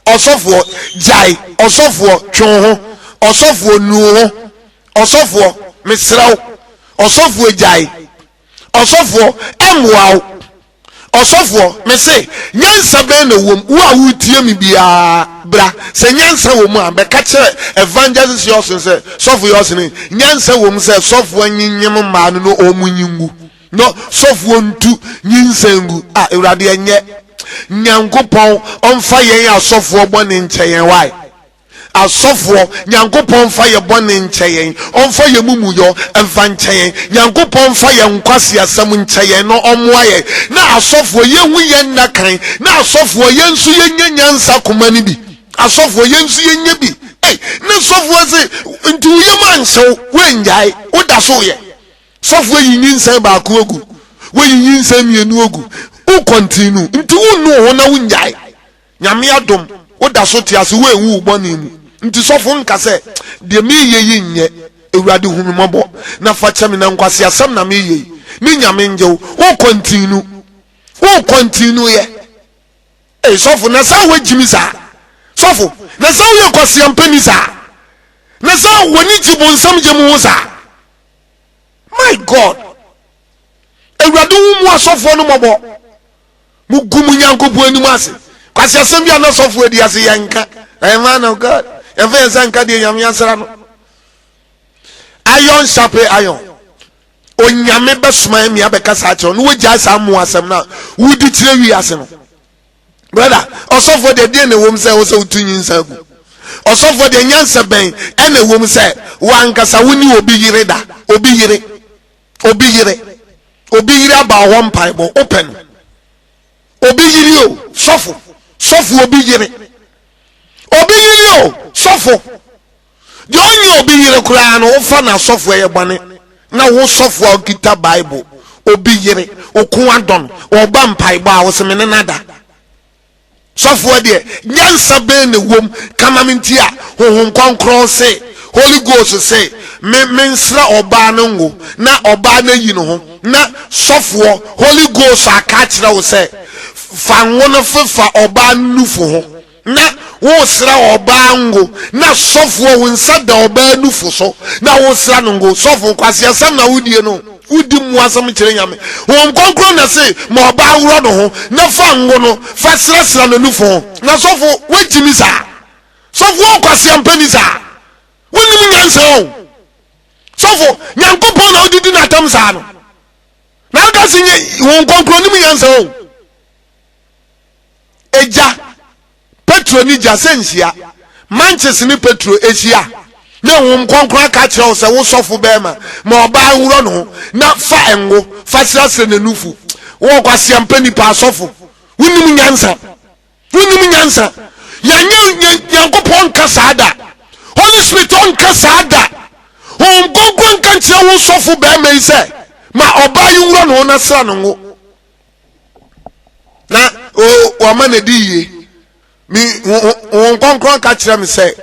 ɔsɔfoɔ gyae, ɔsɔfoɔ twe wo ho, ɔsɔfoɔ nu wo ho, ɔsɔfoɔ mesrɛ wo, ɔsɔfoɔ gyae, ɔsɔfoɔ ɛmmoa wo. Ɔsɔfoɔ, mese, nyansa bɛn na ɛwɔ mu? Wo a woretie me biara, bra. Sɛ nyansa wɔ mu a, bɛka kyerɛ Evangelist Yɔsen sɛ, Sɔfo Yɔsen, nyansa wɔ mu sɛ sɔfoɔ nyenyem mmaa no na wɔn nyi ngu, na sɔfoɔ ntu nyinsɛn ngu. A, Awurade, ɛnyɛ. Nyankopɔn ɔmfa yɛn asɔfoɔ bɔne nkyɛ yɛn, why? Asɔfoɔ, Nyankopɔn mfa yɛ bɔne nkyɛ yɛn, ɔmfa yɛ mumuyɔ mfa nkyɛ yɛn, Nyankopɔn mfa yɛ nkwaseasɛm nkyɛ yɛn na ɔmmoa yɛn, na asɔfoɔ yɛhu yɛn nna kan, na asɔfoɔ yɛn nso yɛnya nyansa koma no bi, asɔfoɔ yɛn nso yɛnya bi. Ei, ne sɔfoɔ se, nti wo yam anhye wo, woannyae, woda so yɛ. Sɔfoɔ yi nyinsɛn baako agu, woyi nyinsɛn mmienu agu, wo kɔntinu, nti wonnu wo ho na wonnyae. Nyame adom, woda so te ase, woanwu wo bɔne mu. Nti sɔfo nka sɛ, deɛ mereyɛ yi nyɛ, Awurade hu me mmɔbɔ na fa kyɛ me, na nkwaseasɛm na mereyɛ yi. Me Nyame ngye wo. Wo kɔntinu. Wo kɔntinu yɛ. Ei sɔfo, na saa woagyimi saa? Sɔfo, na saa woyɛ kwaseampani saa? Na saa w'ani gye bonsam gye mu ho saa? My God! Awurade hu mu asɔfoɔ no mmɔbɔ. Mugu mo Nyankopɔn anim ase. Kwasi asɛm bi a na sɔfo adi ase yɛnka. Ɛyɛ man of God. Yɛmfa yɛn nsa nka deɛ Nyame asra no. Iron sharpe iron. Onyame bɛsoma mi abɛka saa kyerɛ no wogyae saa mmoa asɛm no a wodi kyerɛ wiase no. Brother, ɔsɔfoɔ deɛ deɛ na ɛwom sɛ ɛwɔ sɛ wotu nyinsa gu? Ɔsɔfoɔ deɛ nyansa bɛn ɛna ɛwom sɛ wankasa wo ne obi yere da, obi yere, obi yere, obi yere aba hɔ mpaebɔ, wopɛ no. Obi yere o, sɔfo, sɔfo obi yere. Obi yere o, sɔfo. Deɛ ɔnyɛ obi yere koraa no, wofa no asɔfo ɛyɛ bɔne. Na wo sɔfo a wokita Bible, obi yere, oko adɔ no, ɔba mpaebɔ a, wose me ne no ada. Sɔfoɔ deɛ, nyansa bɛn na ɛwom ka ma me nti a Honhom Kɔnkrɔn se, Holy Ghost se, me mensra ɔbaa no ngo na ɔbaa no ayi ne ho, na sɔfoɔ, Holy Ghost aka akyerɛ wo sɛ, fa ngo no fefa ɔbaa no nufu ho. Na woresra ɔbaa ngo, na sɔfoɔ wo nsa da ɔbaa nufu so na woresra no ngo. Sɔfo, nkwaseasɛm na wodie no. Wodi mmoasɛm kyerɛ Nyame. Honhom Kronkron na se ma ɔbaa worɔ ne ho na fa ngo no fa srasra ne nufu ho. Na sɔfo, woagyimi saa? Sɔfo, wo nkwaseampani saa? Wonnim nyansa o. Sɔfo, Nyankopɔn na wode di n'atam saa no. Na woka se nye Honhom Kronkron nim nyansa o. Egya, Petro ne gya sɛ nhyia. Manches ne Petro ahyia na Honhom Kronkron aka akyerɛ wo sɛ wo sɔfo bɛrima ma ɔbaa nwura ne ho na fa ngo fa srasra n'anufu. Wowɔ kwaseampa nipa asɔfo. Wonim nyansa. Wonim nyansa. Yɛnyɛ Nyankopɔn nka saa da. Holy Spirit ɔnka saa da. Honhom Kronkron nka nkyerɛ wo sɔfo bɛrima yi sɛ ma ɔbaa yi nwura ne ho na sra no ngo. Na wama no adi yie. Me Honhom Kronkron ka kyerɛ me sɛ,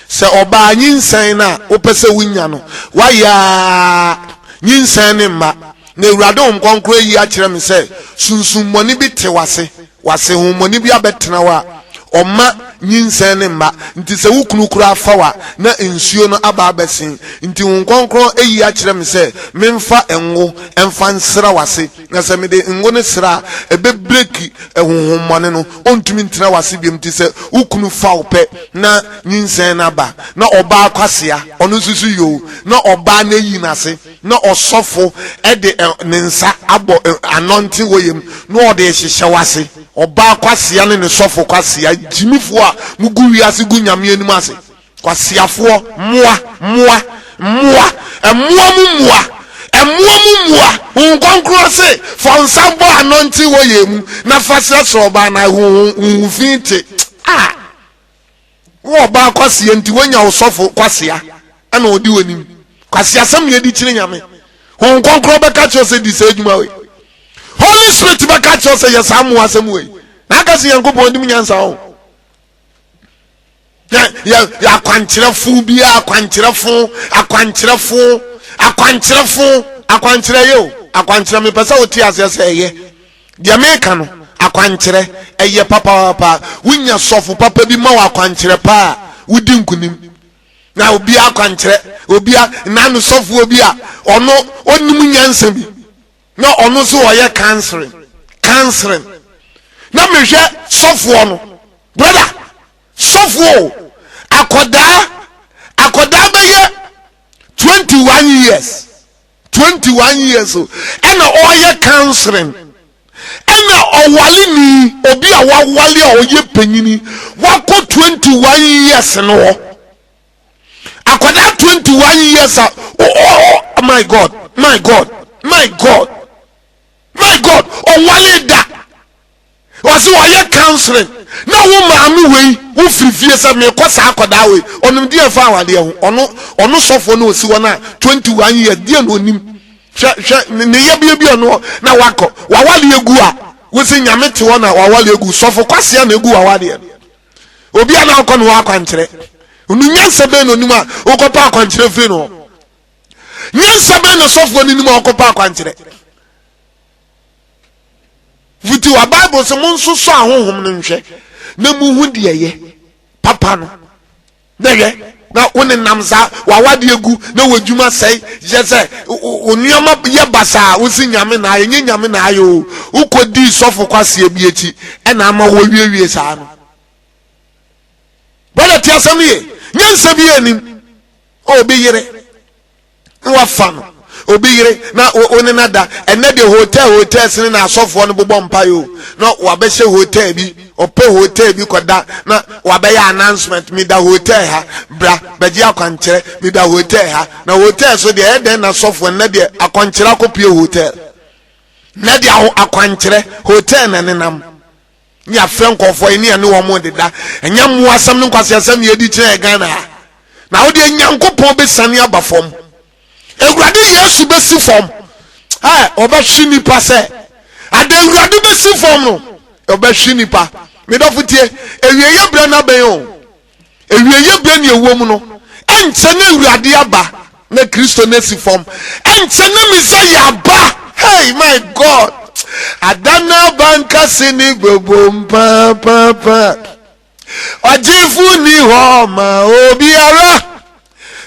sɛ ɔbaa nyinsɛn no a wopɛ sɛ wonya no, woayɛ ara nyinsɛn ne mma. Na Awurade Honhom Kronkron ayi akyerɛ me sɛ sunsummɔne bi te w'ase, w'ase honhommɔne bi abɛtena hɔ a ɔma nyinsɛn ne mma. Nti sɛ wo kunu koraa fa wo a, na nsuo no aba abɛsen. Nti Honhom Kronkron ayi akyerɛ me sɛ memfa ngo mfa nsra w'ase. Na sɛ mede ngo no sra a, ɛbɛbreki honhommɔne no, ɔntumi ntena w'ase biom. Nti sɛ wo kunu fa wo pɛ na nyinsɛn no aba, na ɔbaa kwasea, ɔno nso so yoo, na ɔbaa no ayi n'ase, na ɔsɔfo de ne nsa abɔ anɔnte wɔ yam na ɔde rehyehyɛ w'ase. Ɔbaa kwasea ne ne sɔfo kwasea, gyimifoɔ a mogu wiase gu Nyame anim ase. Kwaseafoɔ, mmoa, mmoa, mmoa, mmoa mu mmoa, mmoa mu mmoa, Honhom Kronkron se, fa wo nsa bɔ anɔnte wɔ yɛn mu na fa srɛsrɛ ɔbaa na honhom fi te. Ah! Wo ɔbaa kwasea nti woanya wo sɔfo kwasea ɛna ɔdi w'anim. Kwaseasɛm na ɛdi kyerɛ Nyame. Honhom Kronkron bɛka kyerɛ sɛ di saa adwuma wei. Holy Spirit bɛka kyerɛ sɛ yɛ saa mmoa asɛm wei. Na aka sɛ Nyankopɔn nim nyansa o. Yɛ yɛ yɛ akwankyerɛfo biara akwankyerɛfo akwankyerɛfo akwankyerɛfo akwankyerɛ yɛ o akwankyerɛ mepɛ sɛ wote aseɛ sɛ ɛyɛ deɛ meka no akwankyerɛ ɛyɛ papaapa wonya sɔfo papa bi ma wɔ akwankyerɛ paa a wodi nkunim na obi akwankyerɛ obi a nano sɔfoɔ bi a ɔno ɔnim nyansa bi na ɔno nso ɔyɛ counseling counseling na mehwɛ sɔfoɔ no brother sɔfoɔ o akɔdaa akɔdaa bɛyɛ 21 years 21 years o ɛna ɔyɛ counseling ɛna ɔwale ni obi a wawale a ɔyɛ panyini wakɔ 21 years no hɔ akwadaa 21 years a oh, oh, oh, my god my god my god my god ɔwale da ɔse ɔyɛ counseling na wo maame wei wo firi fie sɛ mekɔ saa akwadaa wei ɔnom deɛ ɛfa awadeɛ ho ɔno ɔno sɔfoɔ no ɔsi hɔ no a 21 years deɛ na ɔnim hwɛ hwɛ ne yɛbea bi ɔno na wakɔ wawale egu a wosi nyame te hɔ na wawale egu sɔfo kwasea na egu wawadeɛ no Obi a na ɔkɔ ne hɔ akwankyerɛ. Ɔno nyansa bɛn na onim a wokɔpɛ akwankyerɛ firi no hɔ? Nyansa bɛn na sɔfoɔ no nim a ɔkɔpɛ akwankyerɛ? Fiti wa Bible sɛ monsosɔ ahonhom no nhwɛ na muhu deɛ ɛyɛ papa no. Na hwɛ, na wo nenam saa, w'awadeɛ gu, na w'adwuma sɛe, yɛ sɛ wo nneɛma yɛ basaa, wosi nyame na ayɛ, nyɛ nyame na ayɛ o. Wokɔdii sɔfo kwaseɛ bi akyi, ɛna ama wɔwiewie saa no. Brother, te asɛm no ye, nyansa bi anim, obi yere. na wafa no obi yere na wo ne no da ɛnɛ deɛ hotel hotel sene na asɔfoɔ no bobɔ mpaeɛ o na wabɛhyɛ hotel bi ɔpɛ hotel bi kɔda na wabɛyɛ announcement meda hotel ha bra bɛgye akwankyerɛ meda hotel ha na hotel so deɛ ɛyɛ dɛn na asɔfoɔ nnɛ deɛ akwankyerɛ akɔpie hotel nnɛ deɛ akwankyerɛ hotel na nenam Ne yɛafrɛ nkurɔfoɔ yi ne yɛne wɔn deda. Ɛnyɛ mmoa asɛm ne nkwaseasɛm ne yɛdi kyerɛ Ghana ha. Na wo deɛ Nyankopɔn bɛsiane aba fam. Awurade Yesu bɛsi fam. Ɛ ɔbɛhwe nipa sɛ ade Awurade bɛsi fam no ɔbɛhwe nipa. Medɔfo tie, awieeɛ berɛ no abɛn o. Awieeɛ berɛ ne ɛwɔ mu no, ɛnkyɛ na Awurade aba na Kristo no asi fam. Ɛnkyɛ na Mesaia aba. Hey, my God! Ada no aba nkase ne bobom paapapa. Ɔgyefo ni hɔ ma obiara.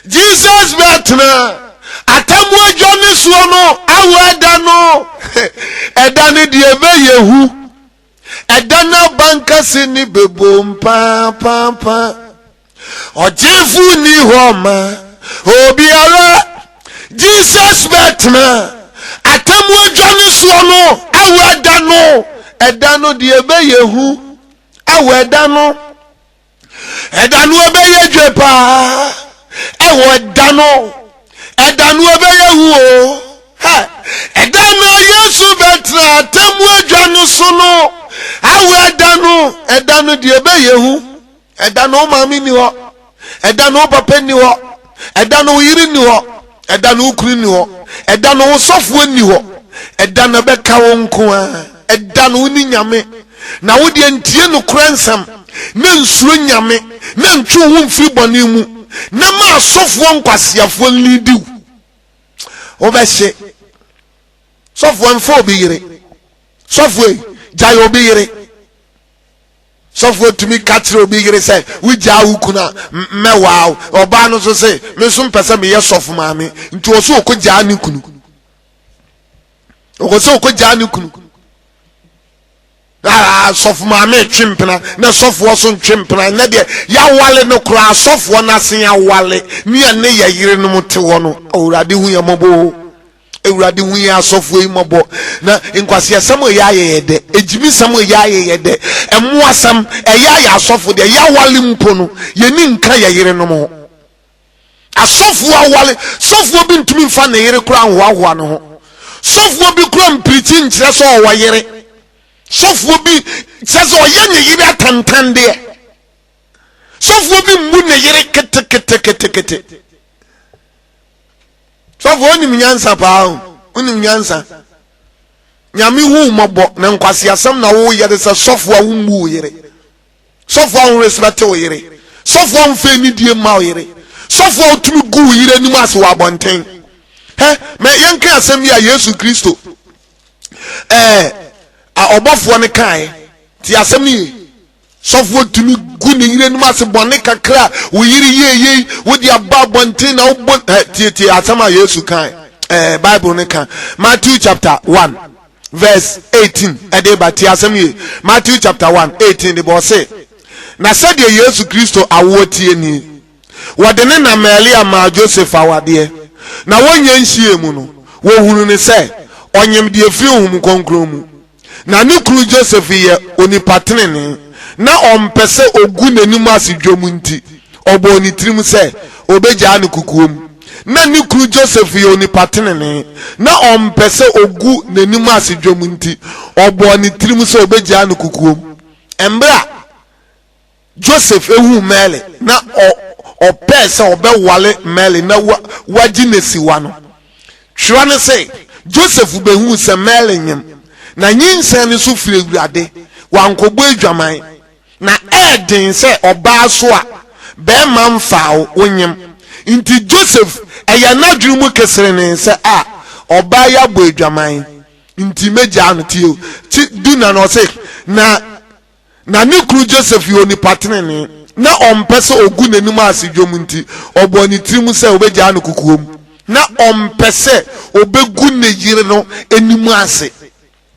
Jesus bɛtena atemmu adwa ne soɔ no awo ɛda no. Ɛda no deɛ ɛbɛyɛ hu. Ɛda no abankɛse ne bebom papaapa. Ɔgyefo nni hɔ ma obiara. Jesus bɛtena atemmu adwa no soɔ no awo ɛda no. Ɛda no deɛ ɛbɛyɛ hu. Awo ɛda no. Ɛda no ɛbɛyɛ dwe paa. Ɛwɔ ɛda no. Ɛda no ɛbɛyɛ hu o. Hɛ! Ɛda no a Yesu bɛtena atemmu adwa no so no, awo ɛda no, ɛda no deɛ ɛbɛyɛ hu. Ɛda no wo maame nni hɔ. Ɛda no wo papa nni hɔ. Ɛda no wo yere nni hɔ. Ɛda no wo kunu nni hɔ. Ɛda no wo sɔfoɔ nni hɔ. Ɛda no ɛbɛka wo nko ara. Ɛda no wo ne Nyame. Na wo deɛ ntie nokorɛ nsɛm, na nsuro Nyame, na ntwe wo ho mfiri bɔne mu, na ma asɔfoɔ nkwaseafoɔ nliidi wo. Wobɛhye. Sɔfoɔ mfa obi yere. Sɔfoɔ yi, gyae obi yere. Sɔfoɔ tumi ka kyerɛ obi yere sɛ, wogyaa wo kunu a, mɛwaa wo. Ɔbaa no nso se, me nso mpɛ sɛ meyɛ sɔfo maame. Nti ɔso ɔkɔgyaa ne kunu. Ɔkɔ sɛ ɔkɔgyaa ne kunu. Na sɔfo maame twe mpena na sɔfoɔ so ntwe mpena. Nyɛ deɛ yɛawale no koraa sɔfoɔ no ase awale ne yɛne yɛ yerenom te hɔ no. Awurade hu yɛn mmɔbɔ o. Awurade hu yɛn asɔfoɔ yi mmɔbɔ. Na nkwaseasɛm a ɛyɛ ayɛ yɛ dɛ, agyimisɛm a ɛyɛ ayɛ yɛ dɛ, mmoasɛm ɛyɛ ayɛ asɔfo deɛ, yɛawale mpo no, yɛni nka yɛ yerenom ho. Asɔfoɔ awale, sɔfoɔ bi ntumi mfa ne yere koraa nhoahoa ne ho. Sɔfoɔ bi koraa mpirikyi nkyerɛ sɛ ɔwɔ yere. Sɔfoɔ bi kyerɛ sɛ ɔyɛ ne yere atantandeɛ. Sɔfoɔ bi mmu ne yere keteketekete. Sɔfo wonim nyansa paa o, wonim nyansa. Nyame hu wo mmɔbɔ na nkwaseasɛm na woyɛ de sɛ sɔfo a wommu wo yere. Sɔfo a wo respect wo yere. Sɔfoɔ a womfa anidie mma wo yere. Sɔfoɔ a wotumi gu wo yere anim ase wɔ abɔnten. Hɛ, mɛ yɛnka asɛm bi a Yesu Kristo ɛɛ ɔbɔfoɔ no kaeɛ. Ti asɛm no yie. Sɔfoɔ tumi gu ne yere anim ase bɔne kakra a wo yere yie yei wode aba abɔnten na wobɔ ɛ tietie asɛm a Yesu kae ɛɛ Bible no ka Matthew chapter 1 verse 18 ɛde ba tie asɛm yie Matthew chapter 1 18 de bɔ ɔse na sɛdeɛ Yesu Kristo awoɔ tie nie wɔde ne na Maria maa Joseph awadeɛ na wɔnyɛ nhyia mu no wɔhunu ne sɛ ɔnyem deɛ firi Honhom Kronkron mu Na ne kunu Joseph yɛ onipa tenenee, na ɔmpɛ sɛ ogu n'anim ase dwam nti, ɔbɔɔ ne tirim sɛ obegyaa no kokoam. Na ne kunu Joseph yɛ onipa tenenee, na ɔmpɛ sɛ ogu n'anim ase dwam nti, ɔbɔɔ ne tirim sɛ obegyaa no kokoam. Mmerɛ a Joseph huu Mary na ɔpɛɛ sɛ ɔbɛware Mary na wagye no asiwa no, twerɛ no se, Joseph bɛhuu sɛ Mary nyem, na nyinsɛn no nso firi Awurade, wankɔbɔ adwaman. Na ɛyɛ den sɛ ɔbaa so a barima mfaa wo, wonyem. Nti Joseph, ɛyɛ n'adwene mu keserenee sɛ, a, ɔbaa yi abɔ adwaman, nti mɛgyaa no. Tie o, ti du na na ɔse, na Na ne kunu Joseph yɛ onipa tenenee, na ɔmpɛ sɛ ogu n'anim ase dwam nti, ɔbɔɔ ne tirim sɛ obegyaa no kokoam. Na ɔmpɛ sɛ obegu ne yere no anim ase.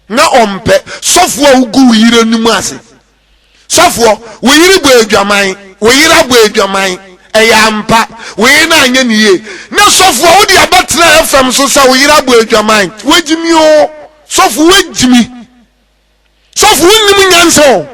Na ɔmpɛ. Sɔfoɔ a wogu wo yere anim ase. Sɔfoɔ, wo yere bɔ adwaman, wo yere abɔ adwaman, ɛyɛ ampa, wo yere no anyɛ ne yie. Na sɔfoɔ wode abɛtena FM so sɛ wo yere abɔ adwaman. Woagyimi o. Sɔfo woagyimi. Sɔfo wonnim nyansa o.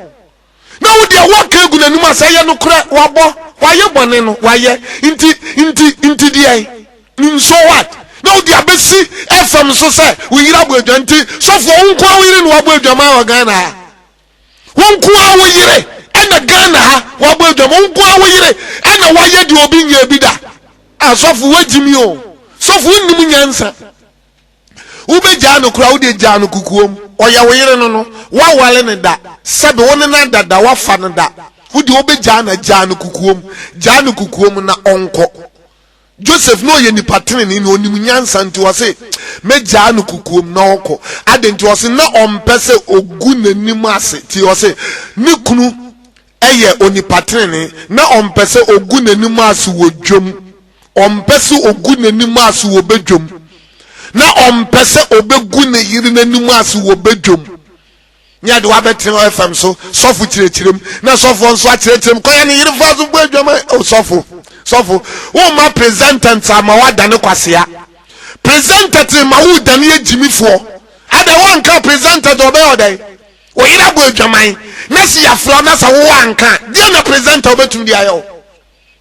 Na wo deɛ woaka agu n'anim a sɛ ɛyɛ nokorɛ wabɔ wayɛ bɔne no wayɛ nti nti nti deɛn so what na wode abɛsi FM so sɛ wo yere abɔ adwa nti sɔfoɔ wo nko a wo yere na wabɔ adwaman wɔ Ghana ha wo nko a wo yere ɛna Ghana ha wabɔ adwaman wo nko a wo yere ɛna wayɛ deɛ obi nyɛ bi da asɔfo wagyimi o sɔfo wonnim nyansa Wobɛgyaa no koraa wode gyaa no kokoam. Ɔyɛ wo yere no no, woaware no da, sɛbe wo ne no ada da, woafa no da. Wo deɛ wobɛgyaa no a, gyaa no kokoam. Gyaa no kokoam na ɔnkɔ. Joseph na ɔyɛ nipa tenenee na ɔnim nyansa nti ɔse, mɛgyaa no kokoam na ɔkɔ. Adɛn nti? Ɔse na ɔmpɛ sɛ ɔgu n'anim ase. Nti ɔse ne kunu yɛ onipa tenenee na ɔmpɛ sɛ ɔgu n'anim ase wɔ dwam. Ɔmpɛ sɛ ɔgu n'anim ase wɔ badwam, na ɔmpɛ sɛ ɔbɛgu ne yere n'anim ase wɔ badwam. Ne ade wabɛtena FM so, sɔfo kyerɛkyerɛ mu, na sɔfoɔ nso akyerɛkyerɛ mu, kɔyɛ ne yere fa so bɔ adwaman. O sɔfo, sɔfo, womma presentant ama woadane kwasea. Presentant ma wodane yɛ gyimifoɔ. Adɛn woanka presentant ɔbɛyɛ ɔdɛn? Wo yere abɔ adwaman, na si yɛafrɛ wo na sɛ wowɔ anka, deɛ na presenter wobɛtumi de ayɛ wo?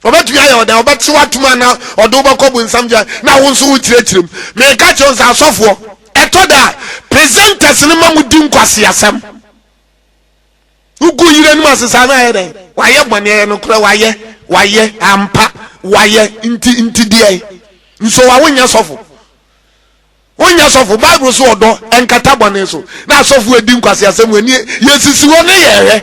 Ɔbɛtumi ayɛ wo dɛn? Ɔbɛte wo atom anaa ɔde wo bɛkɔ bonsam gya na wo nso wokyerɛkyerɛ mu? Meka kyerɛ wo sɛ asɔfoɔ, ɛtɔ da a presenters no ma mo di nkwaseasɛm. Wogu yere anim ase saa na ayɛ dɛn? Wayɛ bɔne ɛyɛ nokorɛ wayɛ wayɛ ampa wayɛ nti nti deɛ nso wa wonyɛ sɔfo wonyɛ sɔfo bible so ɔdɔ ɛnkata bɔne so na asɔfo adi nkwaseasɛm ani yɛsisi hɔ ne yɛhwɛ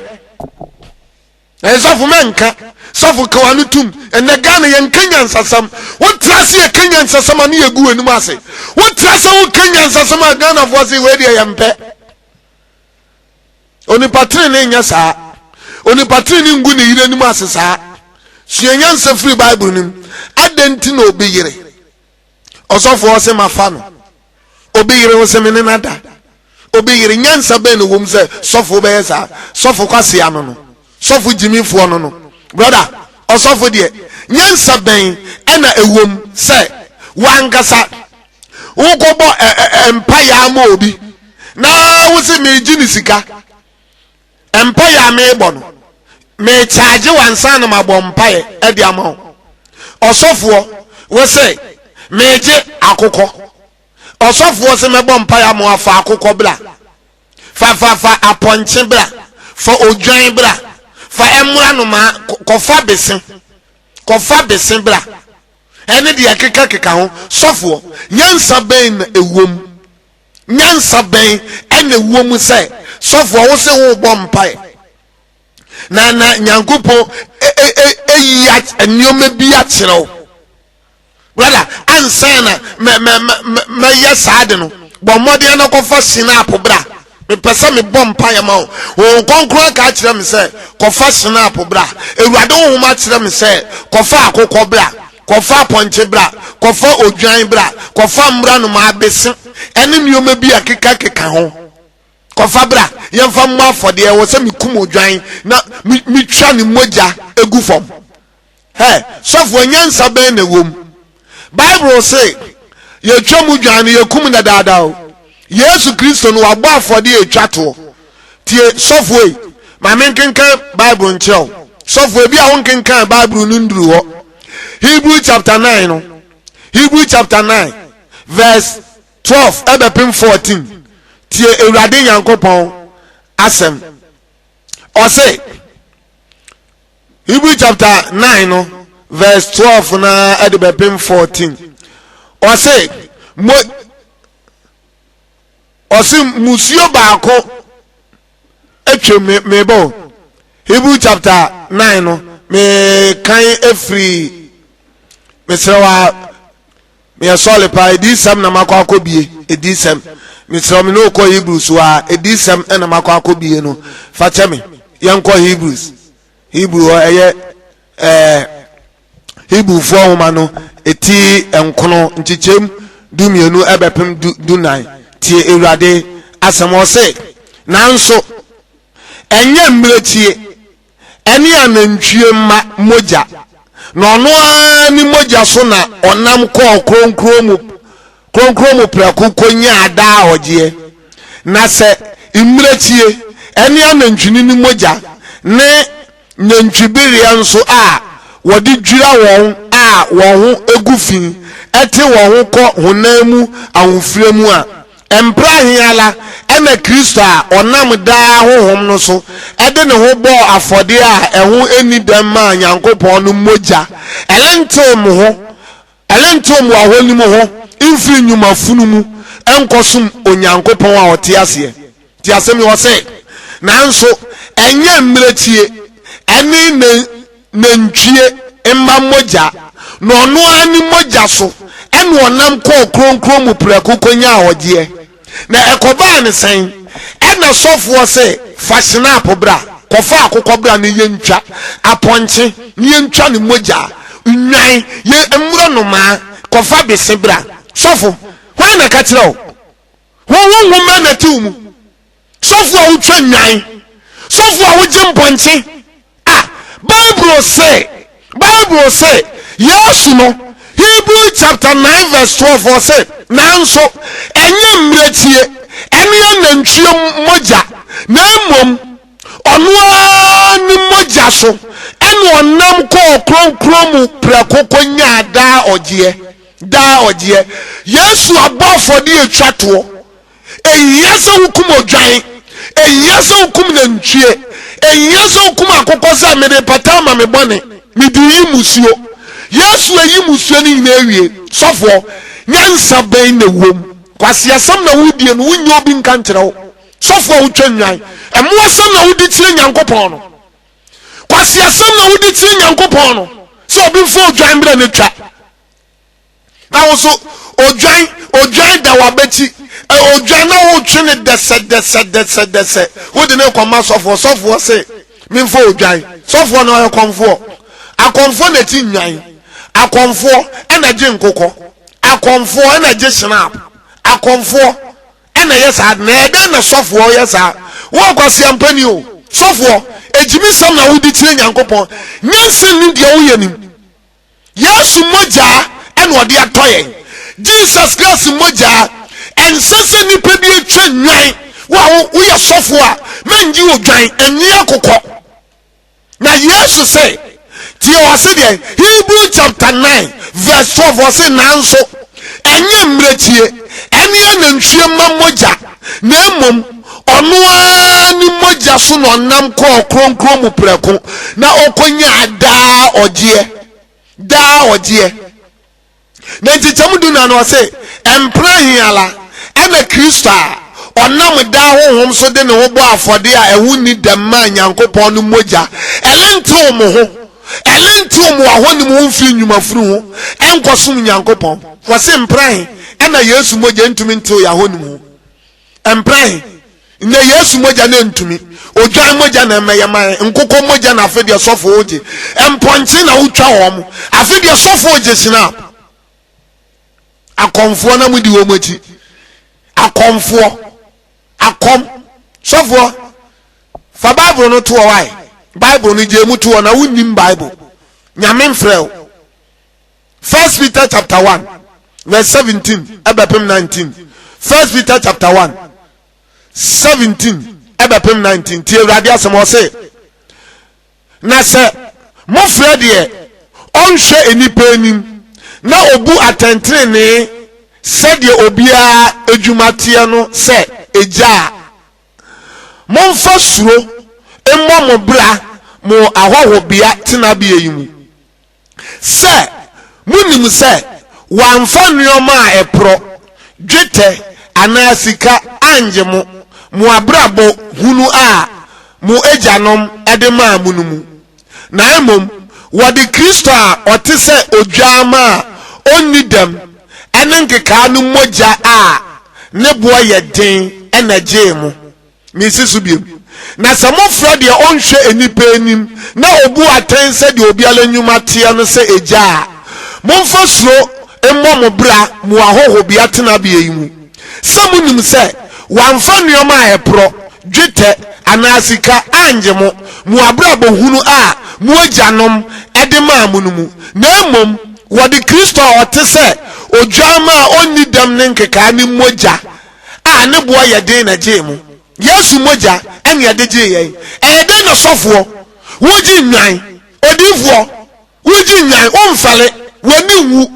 Ɛɛ sɔfo mɛnka. Sɔfo ka w'ano tum. Ɛnɛ Ghana yɛnka nyansasɛm. Wotra ase yɛka nyansasɛm a ne yɛgu w'anim ase. Wotra sɛ woka nyansasɛm a Ghanafoɔ se wei deɛ yɛmpɛ. Onipa tenenee nyɛ saa. Onipa tenenee ngu ne yere anim ase saa. Sua nyansa firi Bible no mu. Adɛn nti na obi yere? Ɔsɔfoɔ se mafa no. Obi yere wo se me ne no ada. Obi yere nyansa bɛn na wɔm sɛ sɔfo bɛyɛ saa? Sɔfo kwasea no no. Sɔfo gyimifoɔ no no. Brother, ɔsɔfo deɛ nyansa bɛn ɛna ɛwom sɛ wankasa wokɔbɔ mpaeɛ ama obi na wo se megye ne sika Mpaeɛ a merebɔ no, merekyaagye wo ansa na mabɔ mpaeɛ de ama wo. Ɔsɔfoɔ, wo se, meregye akokɔ. Ɔsɔfoɔ se mɛbɔ mpaeɛ ama wo a, fa akokɔ bra. Fa fa fa apɔnkye bra. Fa odwan bra. Fa ɛmmora nomaa, kɔfa bese. Kɔfa bese bra. Ɛne deɛ ɛkekakeka ho. Sɔfoɔ, nyansa bɛn na ɛwom? Nyansa bɛn na ɛwɔ mu sɛ sɔfoɔ wo se worebɔ mpae na na Nyankopɔn ayi nneɛma bi akyerɛ wo. Brother, ansa na mɛ mɛ mɛ mɛyɛ saa de no, bɔ mmɔden na kɔfa sinapo bra. Mepɛ sɛ mebɔ mpaeɛ ma wo. Honhom Kronkron aka akyerɛ me sɛ, kɔfa sinapo bra. Awurade Honhom akyerɛ me sɛ, kɔfa akokɔ bra, kɔfa apɔnkye bra, kɔfa odwan bra, kɔfa mmorɔnoma abese, ɛne nneɛma bi a ɛkekakeka ho. Kɔfa bra, yɛmfa mmɔ afɔdeɛ. Ɛwɔ sɛ mekum odwan na metwa ne mogya gu fam. Hɛ, sɔfoɔ, nyansa bɛn na ɛwɔ mu? Bible se, yɛtwa mu dwan no, yɛkum dadaada o. Yesu Kristo no, wabɔ afɔdeɛ a ɛtwa toɔ. Tie, sɔfoɔ yi, ma menkenkan Bible nkyerɛ wo. Sɔfoɔ, ebi a wonkenkan Bible no nduru hɔ. Hebrew chapter 9 no, Hebrew chapter 9 verse 12 ɛbɛpem 14. Tie Awurade Nyankopɔn asɛm. Ɔse, Hebrew chapter 9 no verse 12 na ɛde bɛpem 14. Ɔse, mo ɔse musuo baako atwam me mebɔ o. Hebrew chapter 9 no mekan afiri mesrɛ wa Meyɛ sɔle paa, adiyisɛm na makɔ akɔbie, adiyisɛm. Mesrɛ wo, me ne wo kɔ Hebrews hɔ a, adiyisɛm na makɔ akɔbie no. Fa kyɛ me, yɛnkɔ Hebrews. Hebrew hɔ ɛyɛ ɛɛ Hebrewfoɔ nwoma no eti nkono nkyekyɛm dumienu ɛbɛpem du dunan. Tie Awurade asɛm ɔse, nanso ɛnyɛ mmirekyie ne anantwie mma mogya, na ɔno ara ne mogya so na ɔnam kɔɔ kronkron mu kronkron mu prɛko kɔnyaa daa ɔgyeɛ. Na sɛ mmirekyie ne anantwinini mogya ne nantwibereɛ nso a wɔde dwira wɔn a wɔn ho gu fi te wɔn ho kɔ honam mu ahofire mu a, Mprɛ ahe ara na Kristo a ɔnam daa Honhom no so de ne ho bɔɔ afɔdeɛ a ɛho nni dɛm maa Nyankopɔn no mogya rentew mo ho, rentew mo ahonim ho mfiri nnwuma funu mu nkɔsom Onyankopɔn a ɔte aseɛ? Te asɛm yi, ɔse, Nanso ɛnyɛ mmirekyie ne ne nantwie mma mogya, na ɔno ara ne mogya so na ɔnam kɔɔ kronkron mu prɛko kɔnyaa ɔgyeɛ. Na ɛkɔbaa no sɛn? Ɛnna sɔfoɔ se, Fa hyenaapo bra, kɔfa akokɔ bra na yɛntwa apɔnkye na yɛntwa ne mogya, nnwan, yɛ mmorɔnomaa, kɔfa bese bra. Sɔfo, hwan na ɛka kyerɛ wo? Wo honhom bɛn na ɛte wo mu? Sɔfo a wotwa nnwan, sɔfo a wogye mpɔnkye. A Bible se, Bible se, Yesu no, Hebrew chapter 9 verse 12 ɔse, nanso ɛnyɛ mmirekyie ɛne anantwie mogya, na mmom ɔno ara ne mogya so ɛna ɔnam kɔɔ kronkron mu prɛko kɔnyaa daa ɔgyeɛ. Daa ɔgyeɛ. Yesu abɔ afɔdeɛ atwa toɔ. Ɛnhia sɛ wokum odwan. Ɛnhia sɛ wokum nantwie. Ɛnhia sɛ wokum akokɔ sɛ mede pata ama me bɔne. Mede yi mmusuo. Yesu ayi mmusuo no nyinaa awie. Sɔfoɔ, nyansa bɛn na ɛwom? Kwaseasɛm na wodie no, wonyɛ obi nka nkyerɛ wo. Sɔfoɔ a wotwa nnwan, mmoasɛm na wode kyerɛ Nyankopɔn no. Kwaseasɛm na wode kyerɛ Nyankopɔn no sɛ obi mfa odwan brɛ no twa. Na wo so odwan odwan da w'abakyi odwan na wotwe ne dɛsɛ dɛsɛ dɛsɛ dɛsɛ wode ne kɔma sɔfoɔ sɔfoɔ se memfa odwan sɔfoɔ na ɔyɛ kɔmfoɔ akɔmfoɔ na ɛti nnwan akɔmfoɔ ɛna gye nkokɔ akɔmfoɔ ɛna gye snap akɔmfoɔ ɛna ɛyɛ saa na ɛdɛn na sɔfoɔ yɛ saa wo akwaseampani o sɔfoɔ agyimisɛm na wode kyerɛ Nyankopɔn nyansa nni deɛ woyɛ nim Yesu mogyaa ɛna ɔde atɔ yɛn. Jesus Christ mogyaa. Ɛnsɛ sɛ nipa bi atwa nnwan. Wo a woyɛ sɔfo a, mɛngye odwan, ɛnwe akokɔ. Na Yesu se, tie ɔse deɛ, Hebrew chapter 9 verse 12 ɔse nanso ɛnyɛ mmirekyie ɛne anantwie mma mogya na mmom ɔno ara ne mogya so na ɔnam kɔɔ kronkron mu prɛko na ɔkɔnyaa daa ɔgyeɛ daa ɔgyeɛ na nkyekyɛm du na no ɔse mpena he ara ɛna Kristo a ɔnam daa honhom so de ne ho bɔ afɔdeɛ a ɛho nni dɛm maa Nyankopɔn no mogya ɛrentew mo ho. Ɛrentew mo ahonim ho mfiri nnwuma funu ho nkɔsom Nyankopɔn. Wɔse mpra he na Yesu mogya ntumi ntew yɛn ahonim ho? Mpra he? Nnɛ Yesu mogya no ntumi. Odwan mogya na ɛmɛyɛ ma yɛn. Nkokɔ mogya na afe deɛ sɔfo wogye. Mpɔnkye na wotwa wɔn. Afe deɛ sɔfo wogye snap. Akɔmfoɔ na modi wɔn akyi. Akɔmfoɔ. Akɔm. Sɔfoɔ, fa Bible no to hɔ wae. Bible no gye mu to hɔ na wonnim Bible. Nyame mfrɛ wo. First Peter chapter 1 verse 17 ɛbɛpem 19. First Peter chapter 1 17 ɛbɛpem 19. Tie Awurade asɛm ɔse. Na sɛ mofrɛ deɛ ɔnhwɛ nnipa anim na ɔbu atɛntenenee sɛdeɛ obiara adwuma teɛ no sɛ Agya a, momfa suro mmɔ mo bra mo ahɔhobea tenabea yi mu. Sɛ munim sɛ wɔamfa nneɛma a ɛporɔ, dwetɛ anaa sika annye mo, mo abrabɔ hunu a mo agyanom de maa mo no mu, na mmom wɔde Kristo a ɔte sɛ odwammaa a onni dɛm ne nkekaa no mogya a ne boɔ yɛ den na ɛgyee mo. Mensi so bio. Na sɛ mofrɛ deɛ ɔnhwɛ nnipa anim na ɔbu atɛn sɛdeɛ obiara nnwuma teɛ no sɛ Agya a, momfa suro mmɔ mo bra mo ahɔhobea tenabea yi mu, sɛ monim sɛ wamfa nneɛma a ɛporɔ, dwetɛ anaa sika, annye mo, mo abrabɔ hunu a mo agyanom de maa mo no mu, na mmom wɔde Kristo a ɔte sɛ odwammaa a ɔnni dɛm ne nkekaa ne mogya a ne boɔ yɛ den na ɛgyee mo. Yesu mogya ɛne ɛde gyee yɛn. Ɛyɛ dɛn na sɔfoɔ, wogye nnwan, odiyifoɔ, wogye nnwan, womfɛle, w'ani nwu.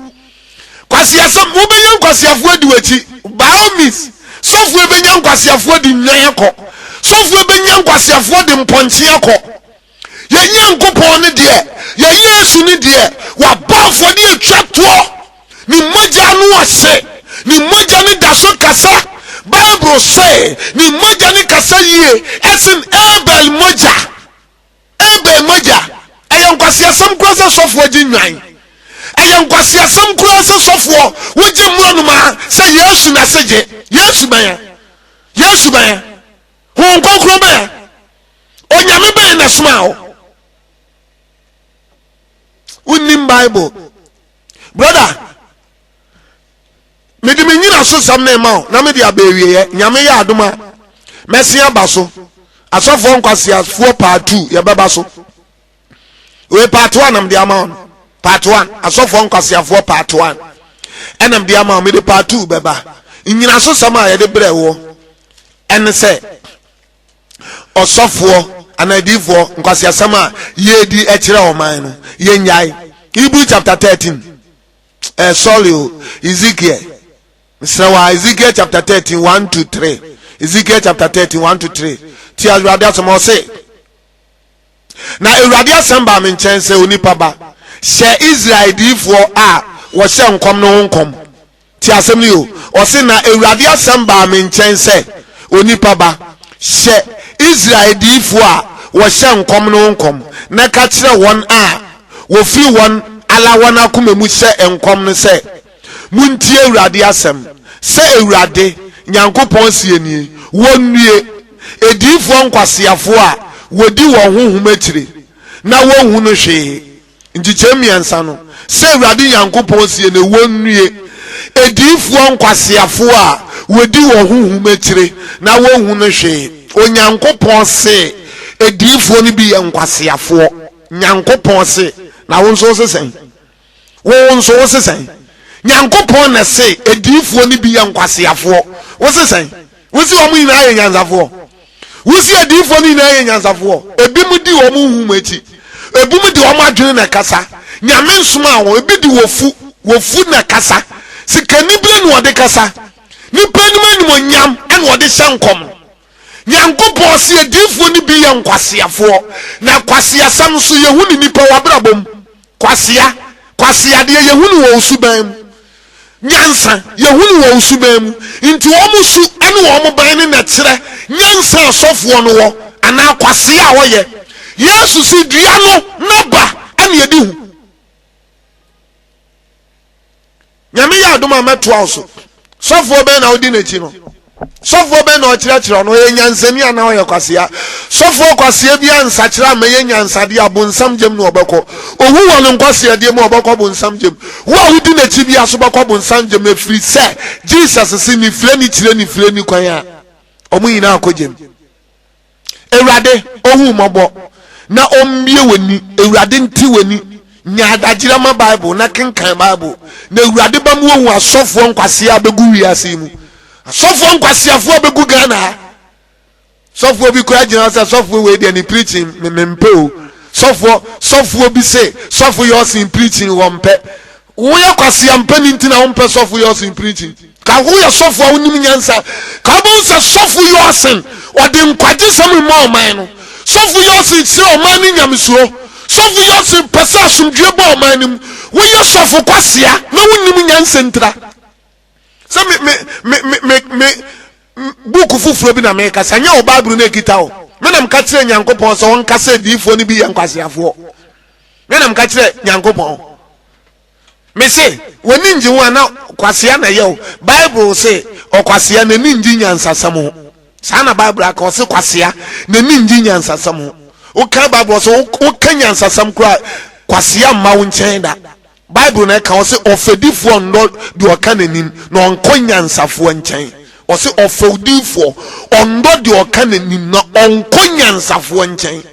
Kwasiasɛm, wobɛnya nkwaseafoɔ adi w'akyi. By all means, sɔfoɔ bɛnya nkwaseafoɔ de nnwan akɔ. Sɔfoɔ bɛnya nkwaseafoɔ de mpɔnkye akɔ. Yɛn Nyankopɔn no deɛ, yɛn Yesu no deɛ, wabɔ afɔdeɛ atwa toɔ. Ne mogya no ɔhye. Ne mogya no da so kasa. Bible se ne mogya no kasa yie ɛsen Abel mogya. Abel mogya. Ɛyɛ nkwaseasɛm koraa sɛ sɔfoɔ gye nnwan. Ɛyɛ nkwaseasɛm koraa sɛ sɔfoɔ wogye mmorɔnoma sɛ Yesu na se gye. Yesu bɛn? Yesu bɛn? Honhom Kronkron bɛn? Onyame bɛn na ɛsomaa wo? Wonnim Bible. Brother, mede me nyina so sɛm no ma wo na mede aba awieɛ. Nyame yɛ adom a, mɛsen aba so. Asɔfoɔ nkwaseafoɔ part 2 yɛbɛba so. Wei part 1 na mede ama wo no. Part 1, asɔfoɔ nkwaseafoɔ part 1 ɛna mede ama wo, mede part 2 bɛba. Nyinasosɛm a yɛde brɛ woɔ ɛne sɛ ɔsɔfoɔ anaa adiyifoɔ nkwaseasɛm a yɛredi kyerɛ ɔman no yɛnnyae. Hebrew chapter 13 eh, sorry o Ezekiel mesrɛ wa Ezekiel chapter 13 1 to 3 Ezekiel chapter 13 1 to 3 ti Awurade asɛm ɔse Na Awurade asɛm baa me nkyɛn sɛ, Onipa ba, hyɛ Israel adiyifoɔ a wɔhyɛ nkɔm no ho nkɔm. Tie asɛm no yie o. Ɔse, Na Awurade asɛm baa me nkyɛn sɛ, Onipa ba, hyɛ Israel adiyifoɔ a wɔhyɛ nkɔm no ho nkɔm, na ka kyerɛ wɔn a wɔfiri wɔn ara wɔn akoma mu hyɛ nkɔm no sɛ, Montie Awurade asɛm, sɛ Awurade, Nyankopɔn seɛ nie, Wɔnnue, adiyifoɔ nkwaseafoɔ a wɔdi wɔn honhom akyire na wɔnhunu hwee. Nkyekyɛm mmiɛnsa no, sɛ Awurade Nyankopɔn seɛ nie, Wɔnnue, adiyifoɔ nkwaseafoɔ a wɔdi wɔn honhom akyire na wɔnhunu hwee. Onyankopɔn se adiyifoɔ no bi yɛ nkwaseafoɔ. Nyankopɔn se, na wo nso wose sɛn? Wo nso wo se sɛn? Nyankopɔn na se adiyifoɔ no bi yɛ nkwaseafoɔ. Wo se sɛn? Wo se wɔn nyinaa yɛ nyansafoɔ? Wo se adiyifoɔ no nyinaa yɛ nyansafoɔ? Ebinom di wɔn nhumu akyi. Ebinom de wɔn adwene na ɛkasa. Nyame nsomaa wɔn. Ebi de wɔfu, wɔfu na ɛkasa. Sikanibere na wɔde kasa. Nipa anim animuonyam na wɔde hyɛ nkɔm. Nyankopɔn se adiyifoɔ no bi yɛ nkwaseafoɔ. Na kwaseasɛm nso yɛhu no nipa wɔ abrabɔ mu. Kwasea, kwasea deɛ yɛhu no wɔ wo suban mu. Nyansa, yɛhu no wɔ wo suban mu. Nti wɔn su ne wɔn ban no na ɛkyerɛ nyansa a sɔfoɔ no wɔ anaa kwasea a ɔyɛ. Yesu se dua no n'aba na yɛdi hu. Nyame yɛ adom a mɛtoa wo so. Sɔfoɔ bɛn na wodi n'akyi no? Sɔfoɔ bɛn na ɔkyerɛkyerɛ ɔno? Ɔyɛ nyansani anaa ɔyɛ kwasea? Sɔfoɔ kwasea bi ansakyera ammɛyɛ nyansadeɛ a, bonsam gyam na ɔbɛkɔ. Owu wɔ ne nkwaseadeɛ mu a, ɔbɛkɔ bonsam gyam. Wo a wodi n'akyi biara nso bɛkɔ bonsam gyam ɛfiri sɛ Jesus se nifirani kyerɛ nifirani kwan a, wɔn nyinaa kɔ gyam. Awurade ɔhu wo mmɔbɔ na ɔmmue w'ani. Awurade nte w'ani. Nya adagyerɛ ma Bible na kenkan Bible. Na Awurade bɛma wahu asɔfoɔ nkwasea a bɛgu wiase yi mu. Asɔfoɔ nkwaseafoɔ a bɛgu Ghana ha. Sɔfoɔ bi koraa gyina hɔ sɛ sɔfoɔ wei deɛ ne preaching me mempɛ o. Sɔfoɔ sɔfoɔ bi se sɔfo yɛ ɔsen preaching wɔmpɛ. Woyɛ kwasea mpanin nti na wompɛ sɔfo Yɔsen preaching. Ka woyɛ sɔfo a wonim nyansa. Ka wobɛhu sɛ sɔfo Yɔsen ɔde nkwagyesɛm rema ɔman no. Sɔfo Yɔsen kyerɛ ɔman no nyamesuro. Sɔfo Yɔsen pɛ sɛ asomdwie ba ɔman no mu. Woyɛ sɔfo kwasea na wonnim nyansa ntira. Sɛ me me me me me me buku foforɔ bi na mekasa nyɛ wo Bible no ekita o. Me na meka kyerɛ Nyankopɔn sɛ ɔnka sɛ adiyifoɔ no bi yɛ nkwaseafoɔ. Me na meka kyerɛ Nyankopɔn. Me se, w'ani ngye ho a na kwasea na ɛyɛ wo. Bible se ɔkwasea n'ani ngye nyansasɛm ho. Saa na Bible aka, ɔse kwasea n'ani ngye nyansasɛm ho. Woka Bible ɔse woka nyansasɛm koraa kwasea mma wo nkyɛn da. Bible na ɛka ɔse ɔfɛdifoɔ nnɔ deɛ ɔka n'anim na ɔnkɔ nyansafoɔ nkyɛn. Ɔse ɔfɛwdifoɔ ɔnnɔ deɛ ɔka n'anim na ɔnkɔ nyansafoɔ nkyɛn.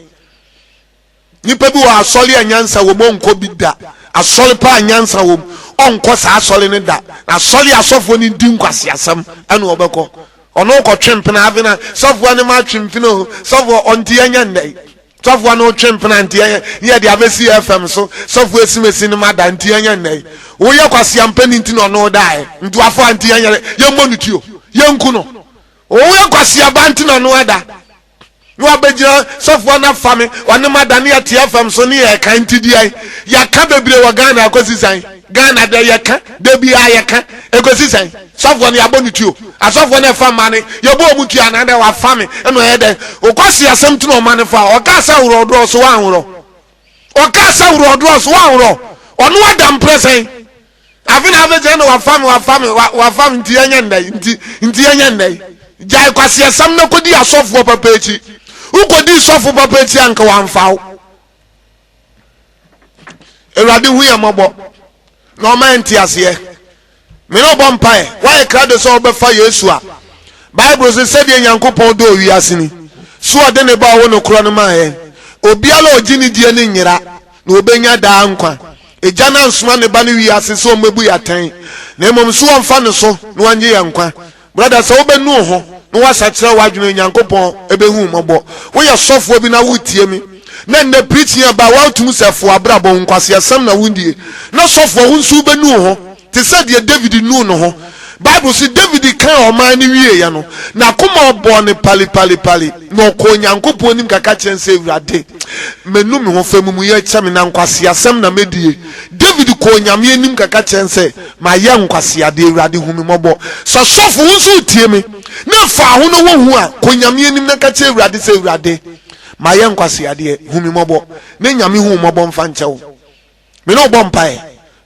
Nipa bi wɔ asɔre a nyansa wɔ mu ɔnkɔ bi da. Asɔre paa nyansa wɔ mu ɔnkɔ saa asɔre no da. Na asɔre a asɔfoɔ no di nkwaseasɛm ɛna ɔbɛkɔ. Ɔno kɔtwe mpena afe na sɔfoɔ no ma atwe mpena o. Sɔfoɔ ɔnte yɛnyɛ ndɛ. Sɔfoɔ no twe mpena nti yɛnyɛ ne yɛde abɛsi FM so. Sɔfoɔ esimesi no ma da nti yɛnyɛ ndɛ. Woyɛ kwaseampani nti na ɔno daeɛ. Nti wafoa nti yɛnyɛ yɛmmɔ no tuo. Yɛnku no. Woyɛ kwaseaba nti na ɔno ada. Na wabɛgyina sɔfoɔ no afa me ɔne ma da ne yɛte fam so ne yɛka nti deɛ yɛka bebree wɔ Ghana akɔsi sɛn Ghana deɛ yɛka da biara yɛka ɛkɔsi sɛn sɔfoɔ no yɛabɔ no tuo asɔfoɔ no ɛfa mma no yɛbɔ ɔmu tuo anaa dɛ wafa me ɛna ɔyɛ dɛn wokɔsi asɛm nti na ɔma no fa ɔkaa sɛ worɔdorɔ so woanworɔ ɔkaa sɛ worɔdorɔ so woanworɔ ɔno ada mprɛ sɛn Afe na afe kyerɛ na wafa me wafa me wafa me nti yɛnyɛ ndɛ nti nti yɛnyɛ ndɛ gyae kwaseɛsɛm na kɔdi asɔfoɔ papa akyi wokɔdi sɔfo papa akyi anka wamfa wo. Awurade hu yɛ mmɔbɔ na ɔma yɛ nteaseɛ. Me ne ɔbɔ mpaeɛ woayɛ krado sɛ wobɛfa Yesu a Bible se sɛdeɛ Nyankopɔn dɔɔ wiase ni so ɔde ne ba ɔwo no korɔ no maa yɛn obiara a ɔgye ne die no nyera na obenya daa nkwa. Agya no ansoma ne Ba no wiase sɛ ommebu yɛn atɛn, na mmom sɛ wɔmfa no so na wɔnnye yɛn nkwa. Brɔda, sɛ wobɛnu wo ho na woasakyera w'adwene a, Onyankopɔn bɛhu wo mmɔbɔ. Woyɛ sɔfoɔ bi na woretie me, na nnɛ preaching aba a, woatum sɛ ɛfo w'abrabɔ ho, nkwaseasɛm na wodie. Na sɔfoɔ, wo nso wobɛnu wo ho te sɛ deɛ David nuu ne ho. Bible se David kaa ɔman no wieeɛ no, n'akoma bɔɔ no palipalipali, na ɔkɔɔ Onyankopɔn anim kaka kyerɛɛ no sɛ, Awurade, manu me ho, fa amumuyɛ kyɛ me, na nkwaseasɛm na madie. David kɔɔ Onyame anim kaka kyerɛɛ no sɛ, Mayɛ nkwaseadeɛ, Awurade, hu me mmɔbɔ. Sɛ sɔfo, wo nso wotie me, na fa ho na wohu a, kɔ Nyame anim na ka kyerɛ Awurade sɛ, Awurade, mayɛ nkwaseadeɛ, hu me mmɔbɔ, na Nyame hu wo mmɔbɔ mfa nkyɛ wo. Me ne wo bɔ mpaeɛ.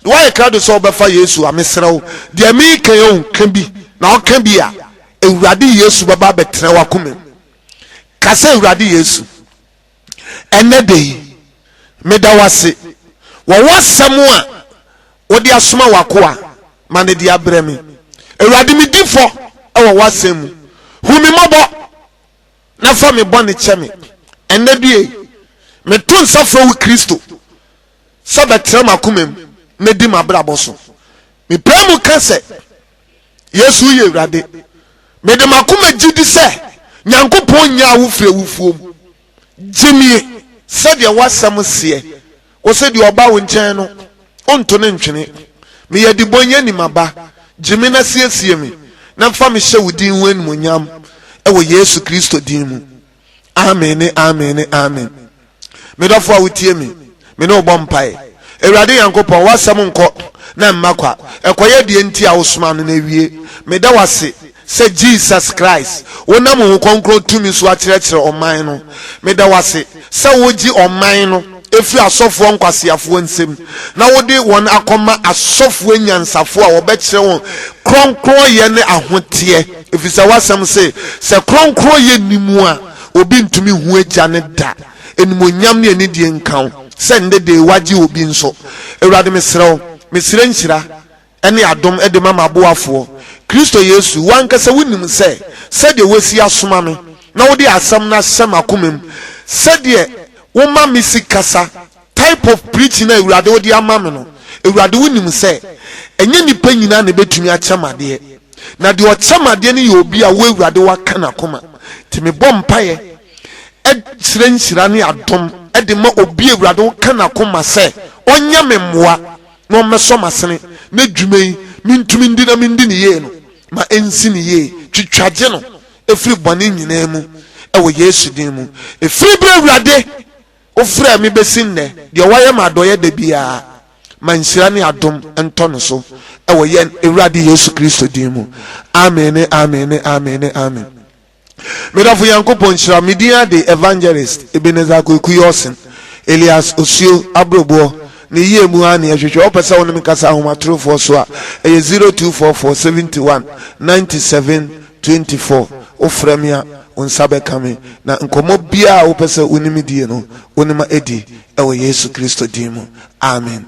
Na woayɛ krado sɛ wobɛfa Yesu a, mesrɛ wo, deɛ mereka yi o, ka bi. Na woka bi a, Awurade Yesu bɛba abɛtena w'akoma mu. Ka sɛ, Awurade Yesu, ɛnnɛ da yi, meda wo ase wɔ w'asɛm a wode asoma w'akoa ma no de abrɛ me. Awurade, medi fɔ wɔ w'asɛm mu. Hu me mmɔbɔ na fa me bɔne kyɛ me. Ɛnnɛ due, meto nsa frɛ wo Kristo sɛ bɛtena m'akoma mu na di m'abrabɔ so. Mepae mu ka sɛ, Yesu woyɛ Awurade. Mede m'akoma gye di sɛ Nyankopɔn nyaa wo firi awufoɔ mu. Gye me sɛdeɛ w'asɛm seɛ. Wose deɛ ɔba wo nkyɛn no, wonto no ntwene. Meyɛ debɔnyɛni maba, gye me na siesie me, na fa me hyɛ wo din ho animuonyam, wɔ Yesu Kristo din mu. Amen ne amen ne amen. Me dɔfo a wotie me, me ne wo bɔ mpae. Awurade Nyankopɔn, w'asɛm nkɔ na mma kwa. Ɛkɔyɛ deɛ nti a wosomaa no na awie. Meda wo ase sɛ Jesus Christ, wonam Honhom Kronkron tumi so akyerɛkyerɛ ɔman no. Meda wo ase sɛ wogye ɔman no. Ɛfiri asɔfoɔ nkwaseafoɔ nsam, na wode wɔn akɔma asɔfoɔ anyansafoɔ a wɔbɛkyerɛ wɔn kronkronyɛ ne ahoteɛ, ɛfiri sɛ w'asɛm se, sɛ kronkronyɛ nni mu a, obi ntumi nhu Agya no da. Animuonyam ne anidie nka wo, sɛ nnɛ da yi woagye obi nso. Awurade, mesrɛ wo, mesrɛ nhyira ne adom de ma m'aboafoɔ. Kristo Yesu, wo ankasa wonim sɛ sɛdeɛ woasi asoma me na wode asɛm no ahyɛ m'akoma mu, sɛdeɛ woma me si kasa, type of preaching a Awurade wode ama me no, Awurade wonim sɛ ɛnyɛ nnipa nyinaa na ɛbɛtumi akyɛ me adeɛ, na deɛ ɔkyɛ me adeɛ no yɛ obi a wo Awurade woaka n'akoma. Nti mebɔ mpaeɛ srɛ nhyira ne adom de ma obi a Awurade woka n'akoma sɛ ɔnyɛ me mmoa na ɔmmɛsɔ m'asene na dwuma yi mentumi ndi na mendi no yie no, ma ɛnsi no yie. Twitwa gye no firi bɔne nyinaa mu wɔ Yesu din mu. Ɛfiri berɛ Awurade wofrɛɛ me bɛsi nnɛ, deɛ wayɛ me adɔeɛ da biara, ma nhyira ne adom ntɔ no so wɔ yɛn Awurade Yesu Kristo din mu. Amen ne amen ne amen ne amen. Me dɔfo Nyankopɔn nhyira wo. Me din ade Evangelist Ebenezer Kweku Yorson Elias Osuo Abroboɔ. Ne yie mu ara ne yɛhwehwɛ. Wopɛ sɛ wo ne me kasa ahomatorofoɔ so a, ɛyɛ 0244 71 97 24. Wofrɛ me a, wo nsa bɛka me. Na nkɔmmɔ biara a wopɛ sɛ wo ne me die no, wo ne ma ɛdi wɔ Yesu Kristo din mu. Amen.